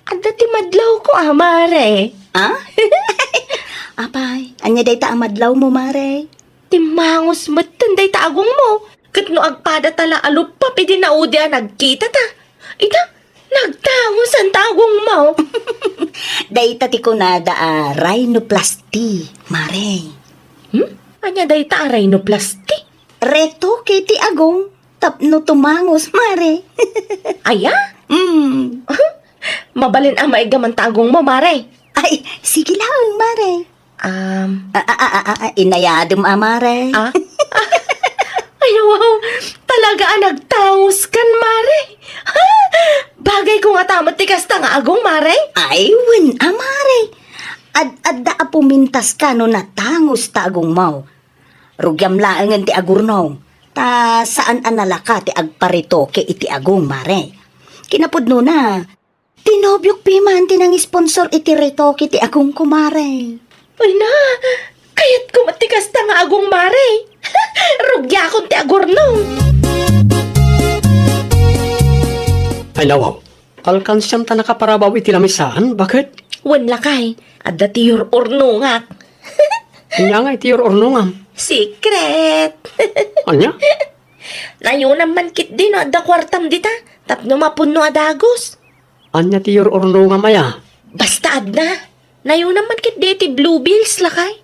Adda ti madlawko, a, Mare. A? Apay, ania dayta a madlawmo, Mare? Timmangus metten dayta agongmo. Ket no agpadata la a luppap idi naudi a nagkitata, ita, nagtangusan ta agongmo. Dayta ti kunada a rhinoplasty, Mare. Hmm? Ania dayta a rhinoplasty? Retoke ti agong tapno tumangus, Mare. Aya? Hmm. Mabalin a maiggaman ta agongmo, Mare. Ay, sige laeng, Mare. Um, A, a, a, a, a, inayadem a, Mare. Ah? Ay, wow! Talaga a nagtangos kan, Mare. Ha? Bagay ko nga tamat ti kasta nga agong, Mare. Ay, wen a, Mare. Ad-adda a pumintas ka no natangos ta agongmo. Rugiam laengen ti agurnong. Ta saan a nalaka ti agparetoke iti agong, Mare. Kinapudnona, ti nobiok piman ti nangisponsor iti retoke ti agongko, Mare. Ay na, kayatko met ti kasta nga agong, Mare. Rugiakon ti agurnong. Ay, nawaw. Alkansiam ta nakaparabaw iti lamisaan, baket? Wen, lakay. Adda ti yur-urnongak. Ania nga iti yur-urnongam? Secret. Ania? Nayonam man ketdi no adda kuartam dita, tapno mapunno a dagus. Ania ti yur-urnongam aya? Basta adda. Nayonam man ketdi iti Blue Bills, lakay.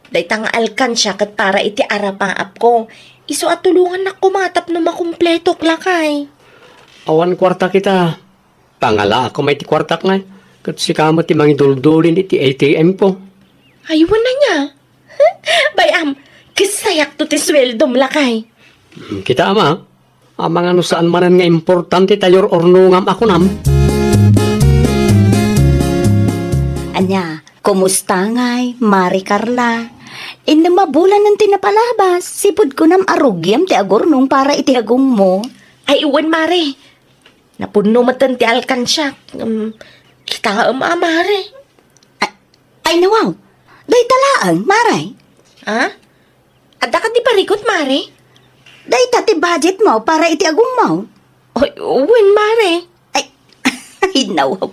Dayta nga alkansia ket para iti arapaapko. Isu a tulongannak koma tapno makumpletok, lakay. Awan kuarta kita. Pangalaak koma iti kuartak ngay. Ket sika met ti mangiduldulin iti A T M ko. Ay, wen ania? Bay-am, kessayakto ti sueldom, lakay. Hmm, kita, ama. Amangan no saan manen nga importante ta yur-urnongam a kunam. Ania, kumusta ngay, Mare Carla? Innem a bulanen ti napalabas, sipud kunam a rugiam ti agurnong para iti agongmo. Ay, wen, Mare. Napunno metten ti alkansiak. Ngem, kitaem a, Mare. Ay, ay, nawaw. Dayta laeng, Mare. Ha? Adda kadi parikut, Mare? Dayta ti budgetmo para iti agongmo. Ay, wen, Mare. Ay, ay, nawaw.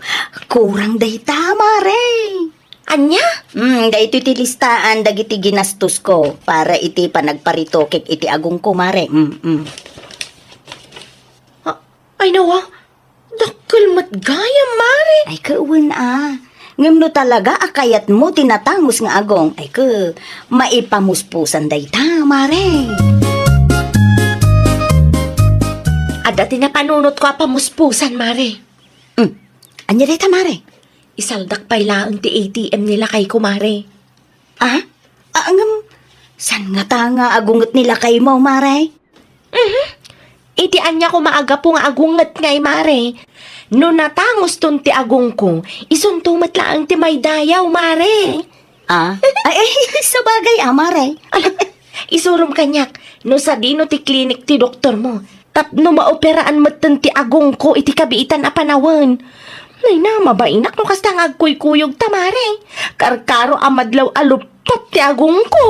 Kurang dayta, Mare. Ania? Hmm, daytoy ti listaan dagiti ginastosko para iti panagparitokek iti agongko, Mare. Mm, mm. Ay, nawa, dakkel met gayam, Mare. Ay, ket wen a. Ngem no talaga a kayatmo ti natangos nga agong, ay, ket maipamuspusan dayta, Mare. Adda ti napanunotko a pamuspusan, Mare. Hmm. Ania dayta, Mare? Isaldak pay laeng ti A T M ni lakayko, Mare. Ah? Ah, ngem, saan ngata nga agunget ni lakaymo, Mare? Mhm. Iti ania koma a gapu nga agunget ngay, Mare? No natanguston ti agongko, isunto met laeng ti maidayaw, Mare. Ah? Ay, ay, sabagay, ah, Mare. Ala, isurom kaniak, no sadino ti klinik ti doktormo. Tapno maoperaan metten ti agongko iti kabiitan a panawen. Nay na, mabainak no kasta nga agkuykuyog ta, Mare. Karkaro a madlaw a luppat ti agongko.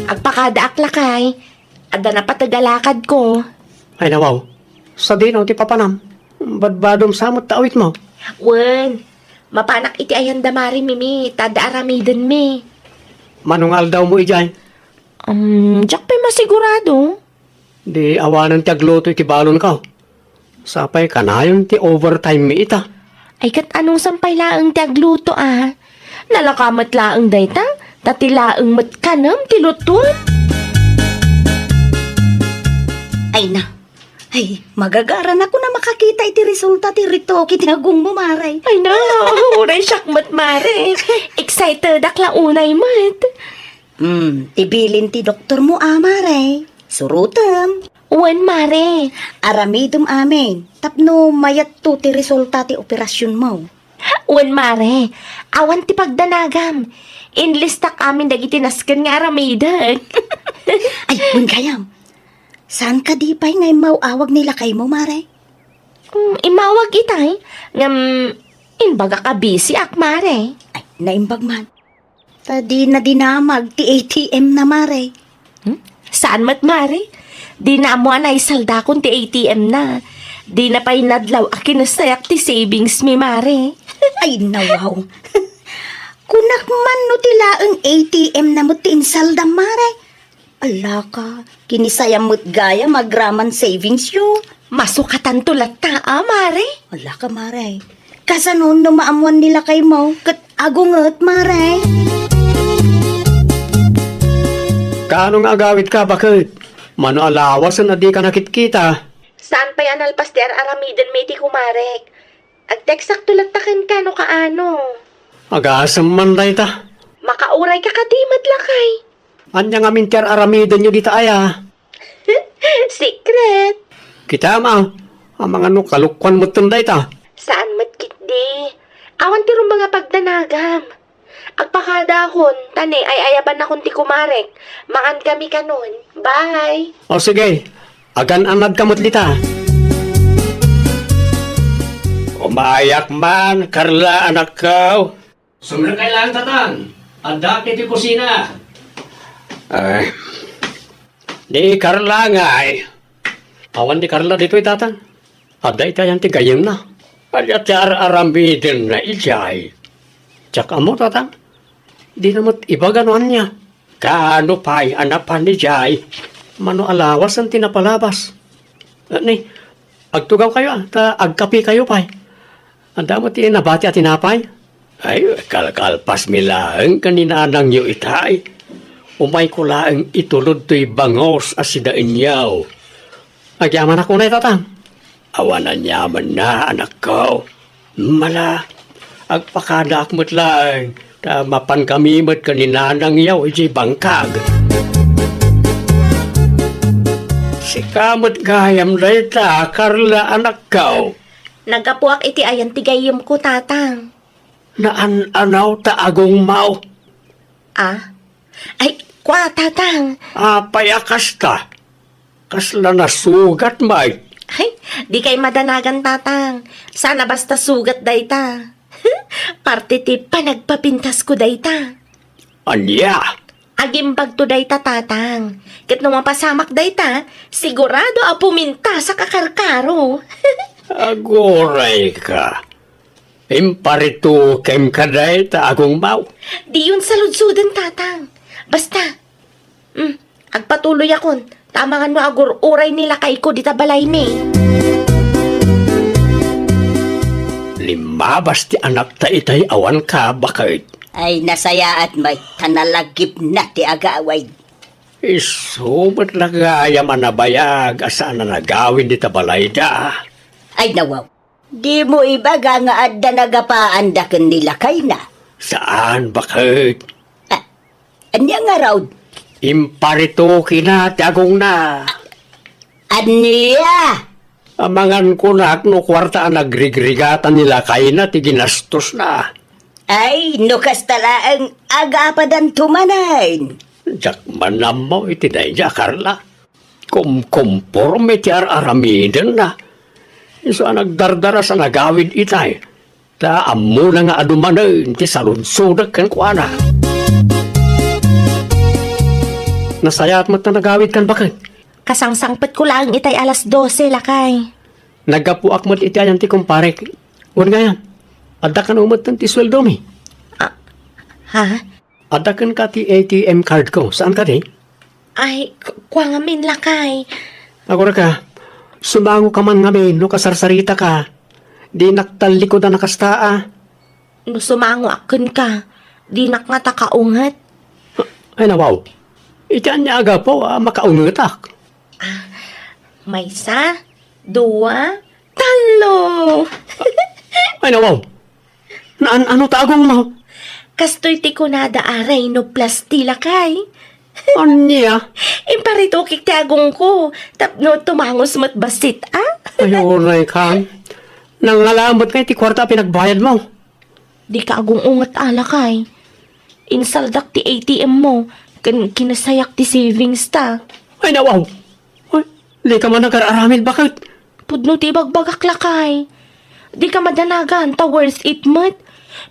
Agpakadaak lakay. Adda napateg a lakadko. Ay, nawaw. Sadino ti papanam? Badbadom sa met ta awitmo. Wen, mapanak iti ayanda, Mare Mimi, ta adda aramidenmi. Mano nga aldawmo idiay? Um, diak pay masigurado. Di awanen ti agluto iti balonko. Sapay kanayon ti overtime mi ita. Ay, ket anusan pay laeng ti agluto, a? Nalaka met laeng dayta, ta ti laeng met kanem ti lutuem. Ay na. Ay, magagaranakon a makakita iti resulta ti retoke ti agongmo, Mare. Ay na, uray siak met, Mare. Excitedak la unay met. Hmm, ti bilin ti doktormo, a, Mare. Surotem. Wen, Mare. Aramidem amin tapno mayatto ti resulta ti operasionmo. Wen, Mare. Awan ti pagdanagam. Inlistak amin dagiti nasken nga aramidek. Ay, wen gayam. Saan kadi pay nga immaw-awag ni lakaymo, Mare? Hmm, immawag itay. Ngem, imbagak a busy ak, Mare. Ay, naimbag man. Ta dina dinamag ti A T M na, Mare. Hmm? Saan met, Mare? Dina ammo a naisaldakon ti A T M na. Dina pay nadlaw a kinasayak ti savings mi, Mare. Ay, nawaw. Kunak man no ti laeng A T M na met ti insaldam, Mare. Alaka, kinisayam met gayam agraman savings yo. Masukatanto latta, a, Mare? Alaka, Mare. Kasano no maammoan ni lakaymo ket agunget, Mare? Kaano nga agawidka, baket? Mano a lawasen a dika nakitkita? Saan pay a nalpas ti ar-aramidenmi iti kumarek. Agteksakto latta kenka no kaano. Agasem man dayta. Makaurayka kadi met lakay. Ania ngamin ti ar-aramidenyo dita aya? Secret. Kitam a, amangan no kalokuan metten dayta. Saan met ketdi. Awan ti rumbeng a pagdanagam. Agpakadaakon, ta ne, ay-ayabannakon ti kumarek. Mangankami kanon. Bye. O sige, agan-anadka met dita. Umayak man, Carla, anakko. Sumrekay laeng, Tatang. Addaak iti kusina. Ay. Ni Carla ngay. Awan ni Carla ditoy, Tatang. Adda iti ayan ti gayyemna. Ania ti ar-aramidenna idiay? Diak ammo, Tatang. Dina met ibaga no ania. Kaano pay a napan idiay? Mano a lawasen ti napalabas? Ni, agtugawkayo a, ta agkapekayo pay. Adda met ti nabati a tinapay? Ay, kalkalpasmi laeng ken ni nanangyo itay. Umayko laeng itulod toy bangus a sinaenyo. Agyamanak unay, Tatang. Awan aniamanna, anakko. Mala, agpakadaak met laeng, ta mapankami met ken ni nanangyo idiay bangkag. Sika met gayam dayta, Carla, anakko. Naggapuak iti ayan ti gayyemko, Tatang. Naan-anaw ta agongmaw. Ah? Ay, kua, Tatang. Apay a kasta? Kasla nasugat, may? Ay, dikay madanagan, Tatang. Saan a basta sugat dayta. Parte ti panagpapintasko dayta. Ania? Agimbagto dayta, Tatang. Ket no mapasamak dayta, sigurado a pumintasak a karkaro. Aguray ka. Imparitukem ka dayta, agongmaw. Diyon saludsoden, Tatang. Basta, mm, agpatuloyakon. Ta amangan no agur-uray ni lakayko dita balaymi. Limmabas ti anakta itay awan ka, baket. Ay, nasayaat, may, ta nalagipna ti agawid. Isu met la gayam a nabayag a saan a nagawid dita balayda. Ay, nawaw. Dimo ibaga nga adda nagapaanda ken ni lakayna? Saan, baket? Ah, ania ngarud? Imparitoki na ti agongna. Ania? Amangan kunak no kuarta a nagrigrigatan ni lakayna ti ginastosna. Ay, no kasta laeng, agapadanto manen. Diak man ammo iti daydiay a Carla. Kumkumporme ti ar-aramidenna. Isu a nagdardaras a nagawid itay. Ta ammona nga adu manen ti saludsodek kenkuana. Nasayaat met ta nagawidkan baket. Kasangsangpetko laeng itay alas dose, lakay. Naggapuak met iti ayan ti kumparek. Wen ngayan, adda kano metten ti sueldomi. Ah, ha? Adda kenka ti A T M card ko. Saan kadi? Ay, ku-, kua ngamin, lakay. Aguraka, sumango ka man ngamin no kasarsaritaka. Dinak tallikudan a kasta a. No sumangoak kenka, dinak ngata kaunget. Ay, nawaw. Iti ania a gapu a makaungetak? Ah, maysa, dua, tallo. Ay, nawaw. Naan-ano ta agongmo? Kastoy ti kunada a rhinoplasty, lakay. Ania? Imparitokik ti agongko, tapno tumangos met bassit, a? Ay, unay ka. Nangngalamet ngay ti kuarta a pinagbayadmo. Dika agung-unget a, lakay. Insaldak ti A T M mo, ken kinasayak ti savings ta. Ay, nawaw. Ay, dika man agar-aramid baket. Pudno ti ibagbagak, lakay. Dika madanagan ta worth it met.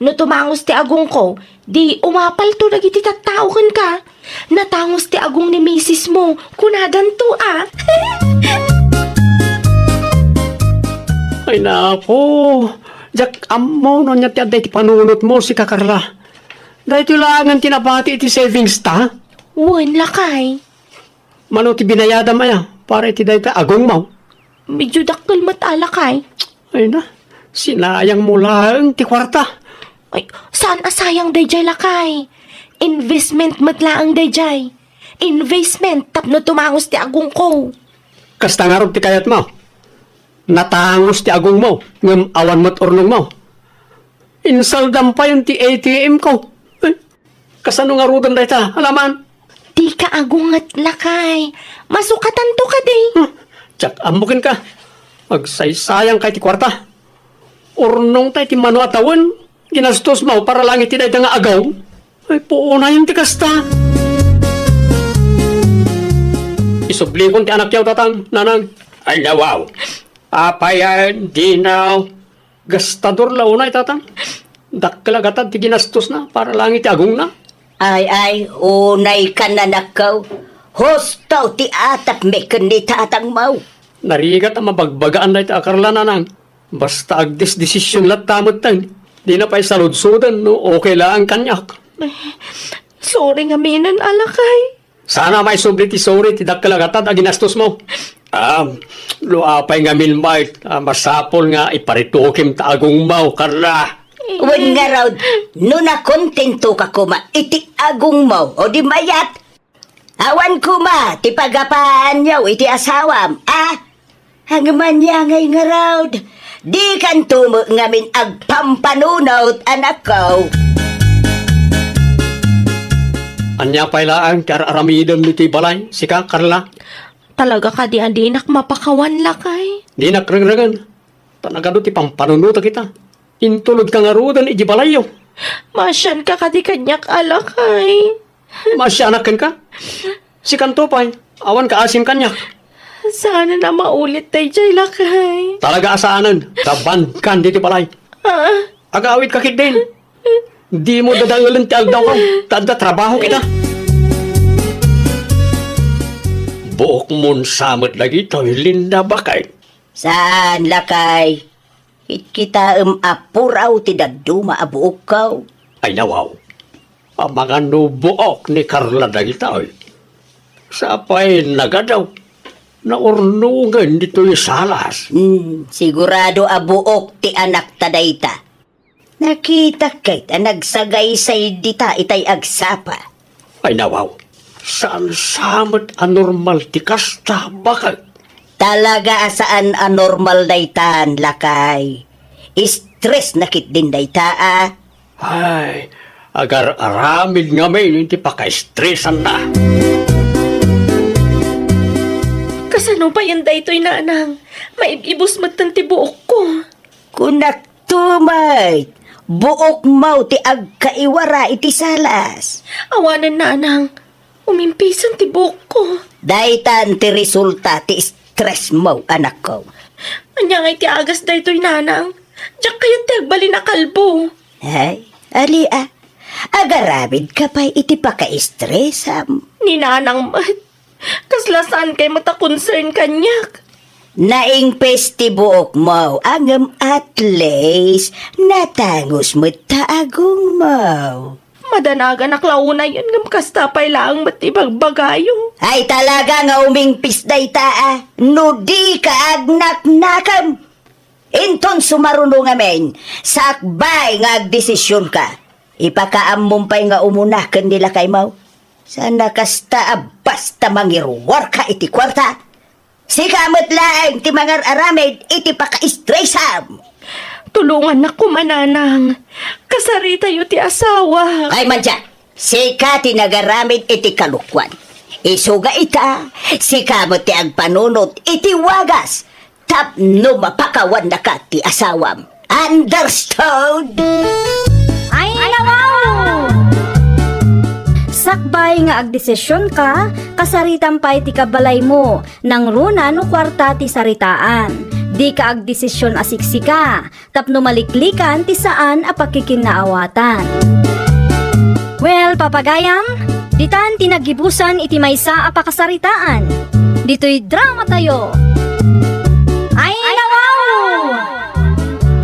No tumangos ti agongko, di umapalto dagiti tattao kenka. Natangos ti agong ni misis mo, kunadanto a. Ay, napo. Diak ammo no ania ti adda iti panunotmo, sika, Carla. Daytoy laengen ti nabati iti savings ta? Wen, lakay. Mano ti binayadam aya para iti dayta agongmo? Medyo dakkel met a, lakay. Ay na, sinayangmo laeng ti kuarta. Ay, saan a sayang dayjay, lakay? Investment met laeng dayjay. Investment tapno tumangos ti agongko. Kasta ngarud ti kayatmo? Natangos ti agongmo, ngem awan met urnongmo. Insaldam payen ti A T M ko. Eh, kasano ngaruden dayta? Alaman? Dika agunget, lakay. Masukatanto kadi. Hmm, diak ammo kenka. Agsaysayang kay ti kuarta. Urnong tay ti mano a tawen. Ginastosmo para lang iti dayta nga agaw. Ay, puonayen ti kasta. Isublikon ti anakyaw, tatang, nanang. Ay, nawaw. Apayen, dinaw. Gastador la unay, tatang. Dakkel a gatad ti ginastosna para lang iti agongna. Ay, ay, unay ka, nanakkaw. Husto ti atak mi ken ni tatang mo. Narigat a mabagbagaan dayta a Carla, nanang. Basta agdesdesisyon latta metten. Dina pay saludsoden no okay laeng kaniak. Sorry ngaminen, a lakay. Saan a maisubli ti sorry ti dakkel a gatad a ginastosmo. Ah, no apay ngamin met, ah, masapul nga iparitokim ta agongmo, Carla. Wen ngarud, no nakontentoka koma iti agongmo, o di mayat, awan koma ti pagapaanyo iti asawam, a? Ngem ania ngay ngarud, dikanto met ngamin agpampanunot, anakko. Ania pay laeng ti ar-aramidem iti balay, sika, Carla? Talaga kadi a dinak mapakawan, lakay? Dinak rengrengen. Ta nagadu ti pampanunotak ita. Intulodka ngaruden iti balayyo. Maasianka kadi kaniak, a lakay? Maasianak kenka? Sikanto pay, awan kaasim kaniak. Saanen a maulit dayjay, lakay. Talaga a saanen, ta bannkan ditoy balay. Ah. Agawidka ketdin. Dimo dadaelen ti aldawko, ta adda trabahok ita. Buokmon sa met dagitoy, Linda, baket. Saan, lakay. Kitkitaem a puraw ti dadduma a buokko. Ay, nawaw. Amangan no buok ni Carla dagitoy. Sapay nagadu, naurnongen ditoy salas. Hmm, sigurado a buok ti anakta dayta. Nakitak ket a nagsagaysay dita itay agsapa. Ay, nawaw. Saan sa met a normal ti kasta, baket? Talaga a saan a normal daytan, lakay. Stress na ketdin dayta, a. Ay, Agar-aramid ngamin iti pakaestresanna. Kasano payen daytoy, nanang? Maib-ibus metten ti buokko. Kunakto met, buokmo ti agkaiwara iti salas. Awanen, nanang. Umimpisen ti buokko. Daytan ti resulta ti stressmo, anakko. Ania ngay ti agas daytoy, nanang? Diak kayat ti agbalin a kalbo. Ay, ali a. Agaramidka pay iti pakaestresam. Ni nanang met. Kasla saankay met a concern kaniak. Naimpis ti buokmo, ngem at least, natangus met ta agongmo. Madanaganak la unayen ngem kasta pay laeng met ti ibagbagayo. Ay, talaga nga umimpis dayta a, no dika agnaknakam. Inton sumaruno ngamin, sakbay nga agdesisionka. Ipakaammom pay nga umuna ken ni lakaymo. Saan a kasta a basta mangiruarka iti kuarta. Sika met laeng ti mangar-aramid iti pakaestresam. Tulongannak koma, nanang. Kasaritayo ti asawak. Ay, madya, sika ti nagaramid iti kalokuan. Isuga ita, sika met ti agpanunot iti wagas tapno mapakawannaka ti asawam. Understood? Ay, nawaw! Sakbay nga agdesisionka, kasaritam pay ti kabalaymo, nangruna no kuarta ti saritaan. Dika agdesision a siksika, tapno maliklikan ti saan a pakikinaawatan. Well, papagayam, ditan ti naggibusan iti maysa a pakasaritaan. Ditoy dramatayo. Ay, nawaw!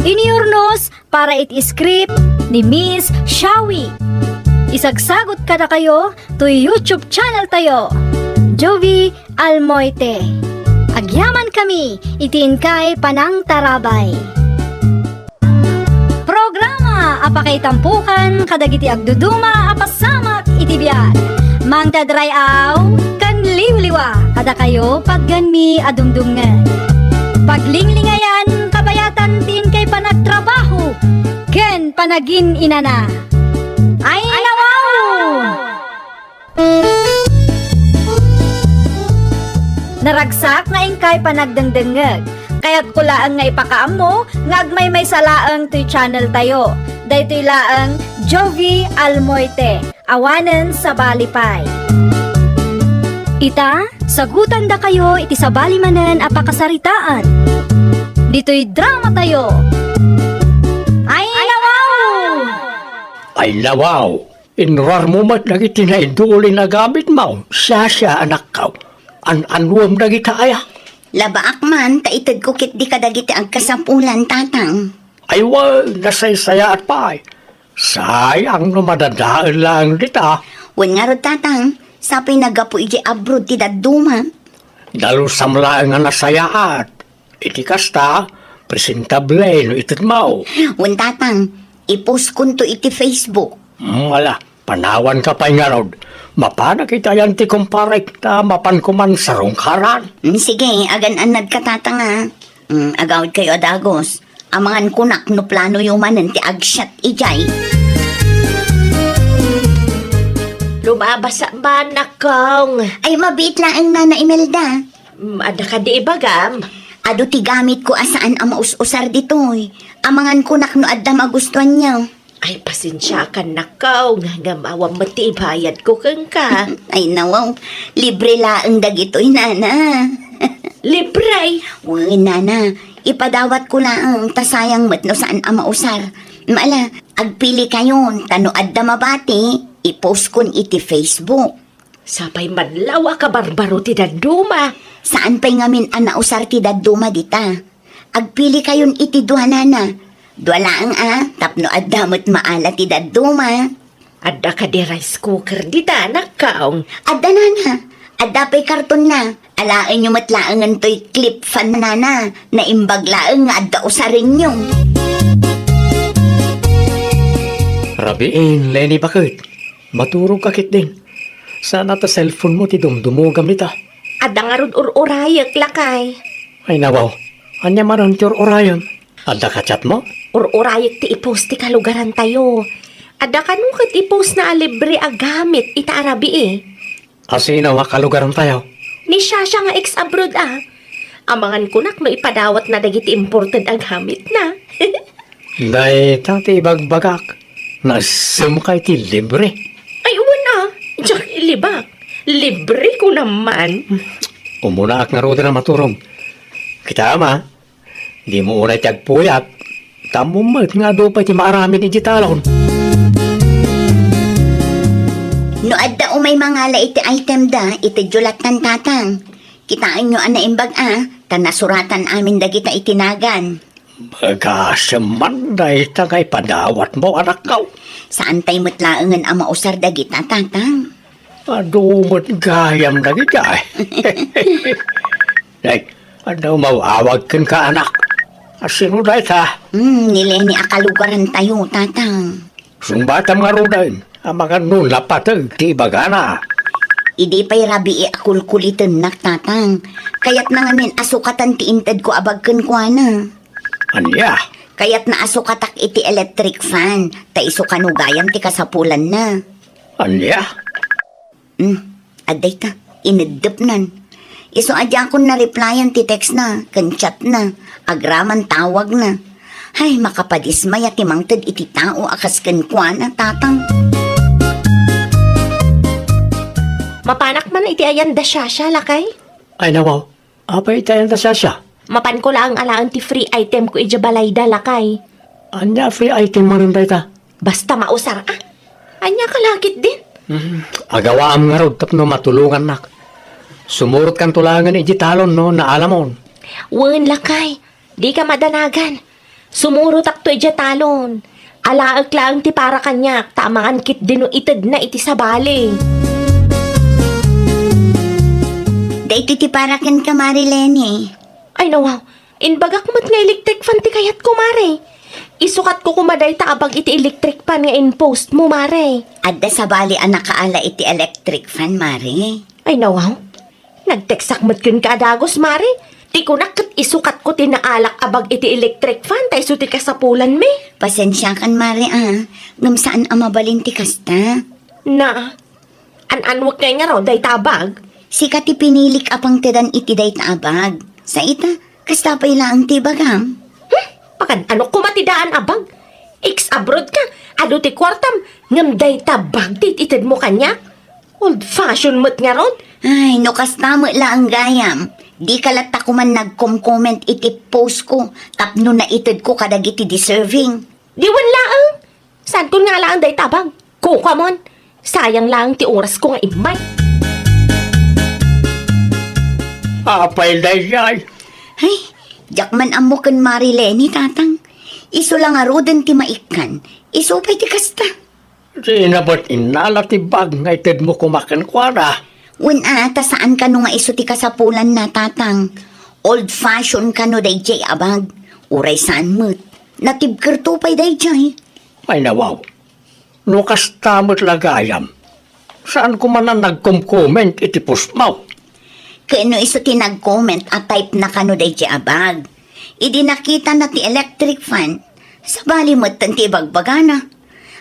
Inurnos para iti script ni Miss Shawi. Isagsagot kadakayo toy YouTube channel tayo, Jovie Almoite. Agyamankami iti inkay panangtarabay. Programa a pakaitampokan kadagiti agduduma a pasamak iti biag. Mangted ray-aw ken liwliwa kadakayo pagganmi a dumdumngeg. Paglinglingayan, kabayatan ti inkay panagtrabaho ken panagin-inana. Ay, nawaw! Naragsak nga inkay panagdengdengngeg. Kayatko laeng nga ipakaammo nga agmaymaysa laeng toy channel tayo. Daytoy laeng Jovie Almoite, awanen sabali pay. Ita, sagutandakayo iti sabali manen a pakasaritaan. Ditoy dramatayo. Ay, nawaw! Ay, nawaw! Inruarmo met dagiti naidulin a gamitmo, siasia, anakko. An-anuem dagita aya? Labaak man ta itedko ketdi kadagiti agkasapulan, tatang. Ay, wen, nasaysayaat pay. Sayang no madadael laeng dita. Wen ngarud, tatang, sapay naggapu idiay abroad ti dadduma. Dalusam laeng a nasayaat. Iti kasta, presentable no itedmo. Wen, tatang, ipostkonto iti Facebook. Hmm, ala, panawanka pay ngarud. Mapanak iti ayan ti kumparek ta mapanko man sarungkaran. Hmm, sige, agan-annadka, tatang, a. Hmm, agawidkayo a dagus. Amangan kunak no planoyo manen ti agsiat idiay. Lumabasa man, nakong. Ay, mabiit laeng, Nana Imelda. Mm, adda kadi ibagam? Adu ti gamitko a saan a maus-usar ditoy. Amangan kunak no adda magustuanyo. Ay, pasensiakan, nakong, ngem awan met ti ibayadko kenka. Ay, nawaw, libre laeng dagitoy, nana. Libre? Wen, nana, ipadawatko laeng ta sayang met no saan a mausar. Ala, agpilikayon, ta no adda mabati, ipostkon iti Facebook. Sapay man la a kabarbaro ti dadduma. Saan pay ngamin a nausar ti dadduma dita. Agpilikayon iti dua, nana. Dua laeng a, tapno adda met maala ti dadduma. Adda kadi rice cooker dita, nakong? Adda, nana. Adda pay kartonna. Alaenyo met laengen toy clip fan, nana. Naimbag laeng nga adda usarenyo. Rabiin, Leni, baket. Maturogka ketdin. Saan a ta cellphone-mo ti dumdumogam ita. Adda ngarud ur-urayek, lakay. Ay, nawaw. Ania manen ti ur-urayem? Adda ka-chat-mo? Ur-urayek ti i-post ti kalugarantayo. Adda kano ket i-post na a libre a gamit ita a rabii. Asino nga kalugarantayo? Ni Shasha nga ex-abroad a. Amangan kunak no ipadawatna dagiti imported a gamitna. Dayta ti ibagbagak. Nasemka iti libre. Ay, wen a. Diak ilibak. Libre ko naman. Umunaak ngaruden a maturog. Kita, ama, dimo unay ti agpuyat. Tammo met nga adu pay ti maaramid iti talon. No adda umay mangala iti item da, itedyo lattan, Tatang. Kitaenyo a naimbag a, ta nasuratan amin dagita iti nagan. Bagasem man dayta nga ipadawatmo, anakko. Saantay met laengen a mausar dagita, Tatang. Adu met gayam dagita. Ay, adda umaw-awag kenka, anak. Asino dayta? Hmm, ni Leni a kalugarantayo, Tatang. Sungbatam ngaruden, amangan no napateg ti ibagana. Idi pay rabii a kulkulitennak, Tatang. Kayatna ngamin a sukatan ti intedko a bag kenkuana. Ania? Kayatna a sukatak iti electric fan, ta isu kano gayam ti kasapulanna. Ania? Hmm, adda ita, ineddepnan. Isu a diakon na-replyan ti textna, ken chatna, agraman tawagna. Ay, makapadismaya ti mangted iti tao a kas kenkuana, Tatang. Mapanak man iti ayan da Shasha, lakay? Ay, nawaw. Apay iti ayan da Shasha? Mapanko laeng alaen ti free item ko idiay balayda, lakay. Ania a free item manen dayta? Basta mausar a. Ania ka lakit din? Hmm, agawaam ngarud tapno matulongannak. Sumurotkanto laengen idiay talon no naalamon. Wen, lakay. Dika madanagan. Sumurotakto idiay talon. Alaek laeng ti para kaniak, ta amangan ketdi no itedna iti sabali. Daytoy ti para kenka, Mari Leni. Ay, nawaw. Imbagak met nga electric fan ti kayatko, Mari. Isukatko koma dayta a bag iti electric fan nga in-post mo, Mari. Adda sabali a nakaala iti electric fan, Mari. Ay, nawaw. Nagtekstak met kenka a dagus, Mari. Ti kunak ket isukatko ti naalak a bag iti electric fan, ta isu ti kasapulanmi. Pasensiakan, Mari, a. Ngem saan a mabalin ti kasta. Na, an-anwek ngay ngarud dayta a bag? Sika ti pinilik a pangtedan iti dayta a bag. Sa ita, kasta pay laeng ti ibagam. Hmm? Pakan-anok koma ti daan a bag? Ex-abroad ka, adu ti kuartam, ngem dayta bag ti it-ited mo kaniak? Old fashion met ngarud. Ay, no kasta met laeng gayam, dika latta koman nagkom-comment iti post ko tapno naitedko kadagiti deserving. Di wen laeng. Saankon nga alaen dayta a bag. Kukuamon. Sayang laeng ti orasko nga immay. Apay daydiay? Ay, diak man ammo ken Mari Leni, Tatang. Isu la ngaruden ti maikkan. Isu pay ti kasta. Dina met innala ti bag nga itedmo koma kenkuana. Wen a, ta saan kano nga isu ti kasapulanna, Tatang. Old fashion kano daydiay a bag. Uray saan met. Natibkerto pay daydiay. Ay, nawaw. No kasta met la gayam, saan ko man a nagkom-comment iti postmo. Ken no isu ti nag-comment a type na kano daydiay a bag. Idi nakitana ti electric fan, sabali metten ti ibagbagana.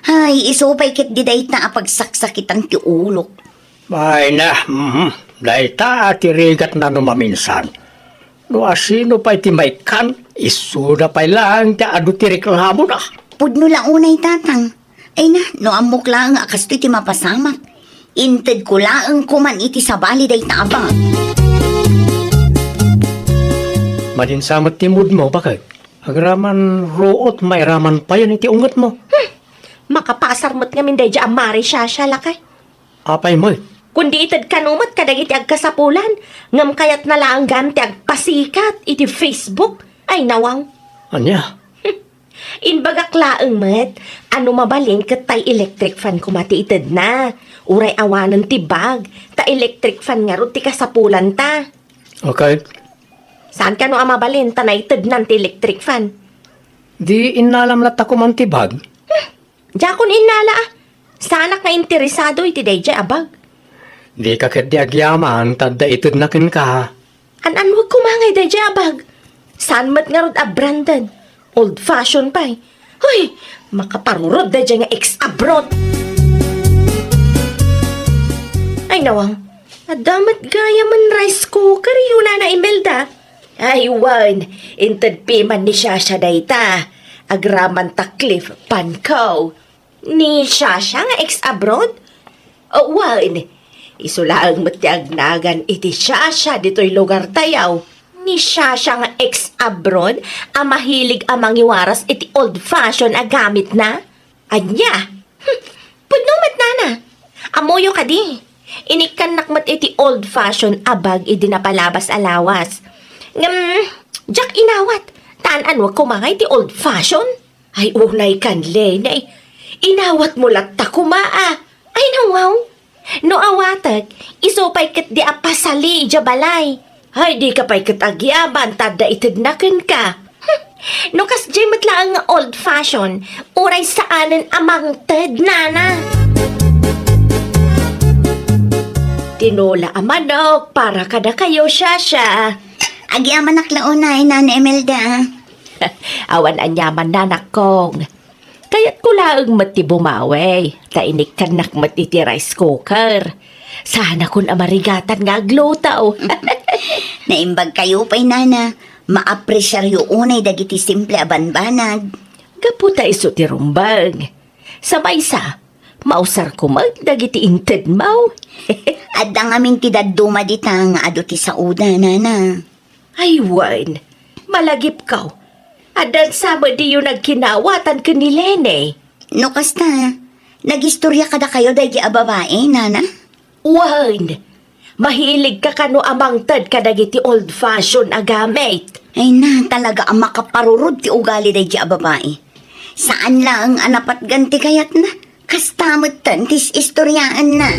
Ay, isu pay ketdi dayta a pagsaksakitan ti ulok. Ay na, mhm. Dayta a ti rigatna no maminsan. No asino pay ti maikkan, isuda pay laeng ti adu ti reklamona. Pudno la unay, Tatang. Ay na, no ammok laeng a kastoy ti mapasamak. Intedko laeng koman iti sabali dayta a bag. Madinsa met ti moodmo, bakit? Agraman ruot, mairaman payen iti ungetmo. Hmm. Makapasar met ngamin daydiay a Mari Shasha, lakay. Apay met? Kundi ited kano met kadagiti agkasapulan, ngem kayatna laeng gayam ti agpasikat iti Facebook. Ay, nawaw. Ania? Imbagak laeng met a no mabalin ket tay electric fan koma ti itedna. Uray awanen ti bag, ta electric fan ngarud ti kasapulanta. Okay. Saan kano a mabalin ta naitednan ti electric fan? Di innalam latta koman ti bag? Hmm, diakon innala a. Saanak nga interesado iti daydiay a bag. Dika ketdi agyaman ta adda itedna kenka. An-anwek koma ngay daydiay a bag. Saan met ngarud a branded. Old fashion pay. Hoy, makaparurod daydiay nga ex-abroad. Ay, nawang, adda met gayamen rice cooker yo, Nana Imelda. Ay, wen, inted piman ni Shasha dayta. Agraman ta Cliff Panko. Ni Shasha nga ex-abroad? O, wen, isu laeng met ti agnagan iti Shasha ditoy lugartayo. Ni Shasha nga ex-abroad a mahilig a mangiwaras iti old fashion a gamitna? Ania? Hmm, pudno met, Nana. Ammoyo kadi. Inikkannak met iti old fashion a bag idi napalabas a lawas. Ngem, diak inawat. Tan-anwa koma nga iti old fashion. Ay, unay kan, Lene. Inawatmo latta koma, a. Ay, nawaw. No awatek, isu pay ketdi a pasali idiay balay. Ay, dika pay ket agyaman ta adda itedna kenka. Hmm. No kasdiay met laeng nga old fashion, uray saanen a mangted, Nana. Tinola a manok para kadakayo, Shasha. Agyamanak la unay, Nana Imelda. Awan aniaman, Nanakkong. Kayatko laeng met ti bumawi, ta inikkannak met iti rice cooker. Sanakon a marigatan nga agluto. Naimbagkayo pay, Nana. Maapresiaryo unay dagiti simple a banbanag. Gapu ta isu ti rumbeng. Sa maysa, mausarko met dagiti intedmo. Adda ngamin ti dadduma dita nga adu ti saoda, Nana. Ay, wen, malagipko. Addan sa met diyo nagkinawatan ken ni Lene. No kasta, nagistorya kadakayo daydi a babai, Nana? Wen, mahiligka kano a mangted kadagiti old fashion a gamit. Ay na, talaga a makaparurod ti ugali daydi a babai. Saan laeng a napatgan ti kayatna. Kasta metten ti is-istoryaenna.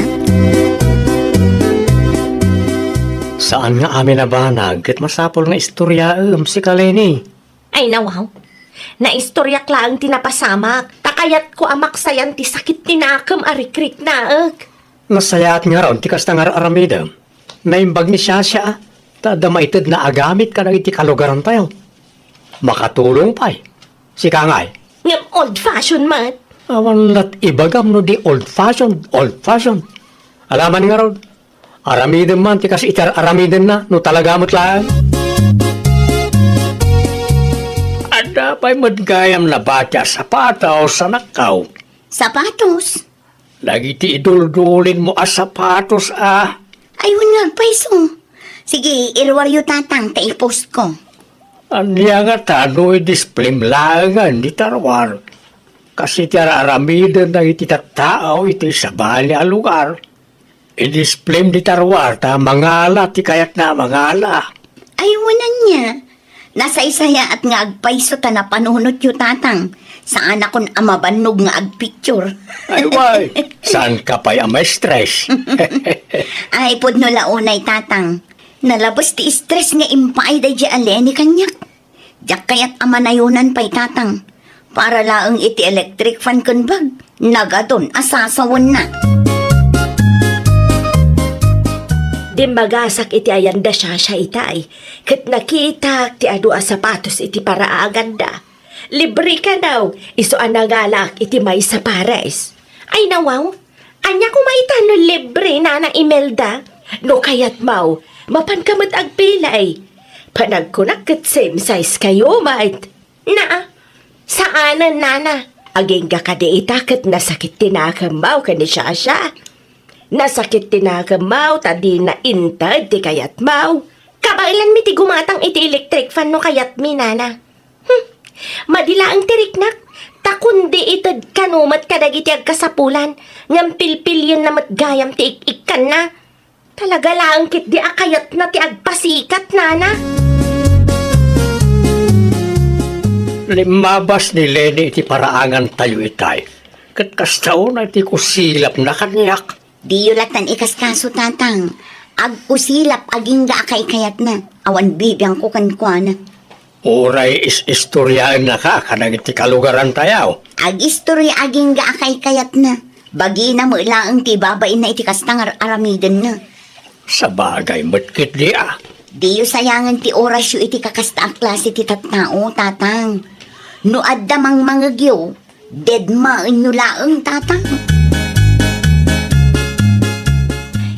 Saan nga amin a banag ket masapul nga istoryaem, sika Lene. Ay, nawaw. Naistoryak laeng ti napasamak, ta kayatko a maksayan ti sakit ti nakem a rikriknaek. Nasayaat ngarud ti kasta nga ar-aramidem. Naimbag ni Shasha, ta adda maitedna a gamit kadagiti kalugarantayo. Makatulong pay. Sika ngay? Ngem old fashion met. Awan lat ibagam no di old fashion, old fashion. Alaman ngarud, aramidem man ti kas iti ar-aramidenna no talaga met laeng. Adda pay met gayam nabati a sapatos, anakko. Sapatos? Dagiti iduldulinmo a sapatos a. Ay, wen nga agpayso. Sige, iruaryo, Tatang, ta i-postko. Ania ngata no i-displayem laengen iti ruar? Kas iti ar-aramiden dagiti tattao iti sabali a lugar. I-displayem iti ruar ta mangala ti kayatna a mangala. Ay, wen ania. Nasaysayaat nga agpayso ta napanunotyo, Tatang. Saanakon a mabannog nga agpicture. Ay, way, saanka pay a ma-stress? Ay, pudno la unay, Tatang. Nalabes ti stress nga impaay daydi a Lene kaniak. Diak kayat a manayonan pay, Tatang. Para laeng iti electric fan ken bag, nagadun a sasawenna. Dimmagasak iti ayan da Shasha itay, ket nakitak ti adu a sapatos iti paraaganda. Libre kano, isu a nangalak iti maysa pares. Ay, nawaw, ania koma ita no libre, Nana Imelda? No kayatmo, mapanka met agpili. Panagkunak ket same size kayo met. Naa, saanen, Nana. Agingga kadi ita ket nasakit ti nakemmo ken ni Shasha. Nasakit ti nakemmo ta dina inted ti kayatmo. Kabaelanmi ti gumatang iti electric fan no kayatmi, Nana. Hmm. Madi laeng ti riknak, ta kundi ited kano met kadagiti agkasapulan, ngem pilpilienna met gayam ti ik-ikkanna. Talaga laeng ketdi a kayatna ti agpasikat, Nana. Limmabas ni Lene iti paraangantayo itay, ket kasta unay ti kusilapna kaniak. Diyo latan ikaskaso, Tatang. Agkusilap agingga a kaikayatna. Awan bibiangko kenkuana. Uray is-istoriaennaka kadagiti kalugarantayo. Agistorya agingga a kaikayatna. Bagina met laeng ti ibabainna iti kasta nga ar-aramidenna. Sabagay met ketdi a. Diyo sayangen ti orasyo iti kakasta a klase ti tattao, Tatang. No adda mangmangegyo, dedmaenyo laeng, tatang.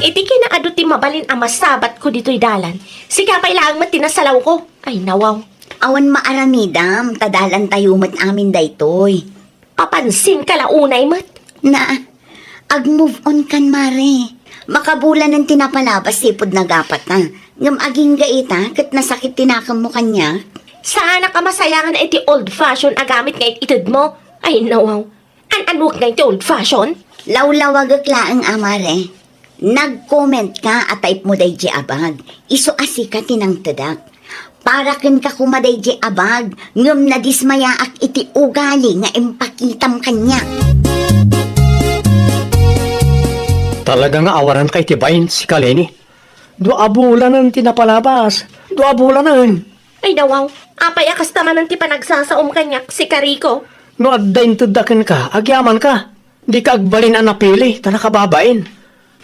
Iti kinaadu ti mabalin a masabatko ditoy dalan, sika pay laeng met ti nasalawko. Ay, nawaw. Awan maaramidam, ta dalantayo met amin daytoy. Papansinka la unay met. Na, ag-move on kan, Mare. Makabulanen ti napalabas ti pudno a gapata. Ngem agingga ita, ket nasakit ti nakemmo kaniak. Saanak a masayangan iti old fashion a gamit nga it-itedmo. Ay, nawaw. An-anuek nga iti old fashion? Lawlawagek laeng a, Mare. Nag-comment ka a type mo daydiay a bag. Isu a sika ti nangtedak. Para kenka koma daydiay a bag, ngem nadismayaak iti ugali nga impakitam kaniak. Talaga nga awaranka iti bain, sika, Leni. Dua a bulanen ti napalabas. Dua a bulanen. Ay, nawaw. Apay a kasta manen ti panagsasaom kaniak, sika Rico? No adda intedda kenka, agyamanka. Dika agbalin a napili, ta nakababain.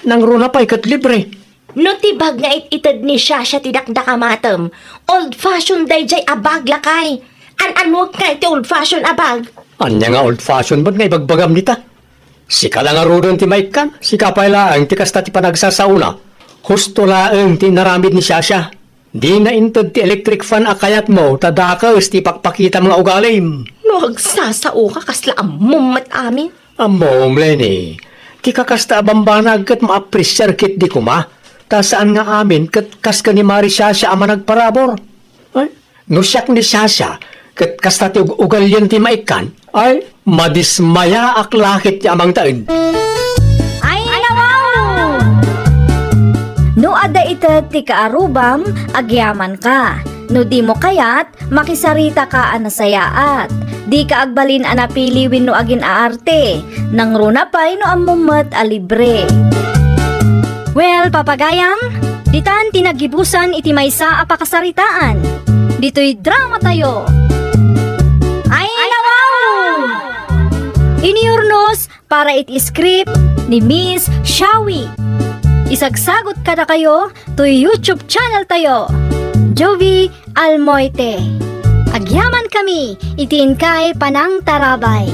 Nangruna pay ket libre. No ti bag nga it-ited ni Shasha ti dakdakamatem, old fashion daydiay a bag, lakay. An-anuek nga iti old fashion a bag? Ania nga old fashion met nga ibagbagam dita? Sika la ngaruden ti maikkan, sika pay laeng ti kasta ti panagsasaona. Husto laeng ti inaramid ni Shasha. Dina inted ti electric fan a kayatmo ta dakes ti ipakpakitam nga ugalim. No agsasaoka, kasla ammom met amin. Ammom, Leni, ti kakasta a bambanag ket maapresiar ketdi koma, ta saan nga amin ket kas ken ni Mari Shasha a managparabur. Ay, no siak ni Shasha ket kasta ti ug-, ugalian ti maikkan, ay, madismayaak la ket ti amangtaen. Ay, nawaw! No adda ited ti kaarubam, agyamanka. No dimo kayat, makisaritaka a nasayaat. Dika agbalin a napili wenno agin-aarte. Nangruna pay no ammom met a libre. Well, papagayam, ditan ti naggibusan iti maysa a pakasaritaan. Ditoy dramatayo. Ay, nawaw! Inurnos para iti script ni Miss Shawi. Isagsagot kadakayo toy YouTube channel tayo, Jovi Almoite. Agyaman kami iti inkay panangtarabay.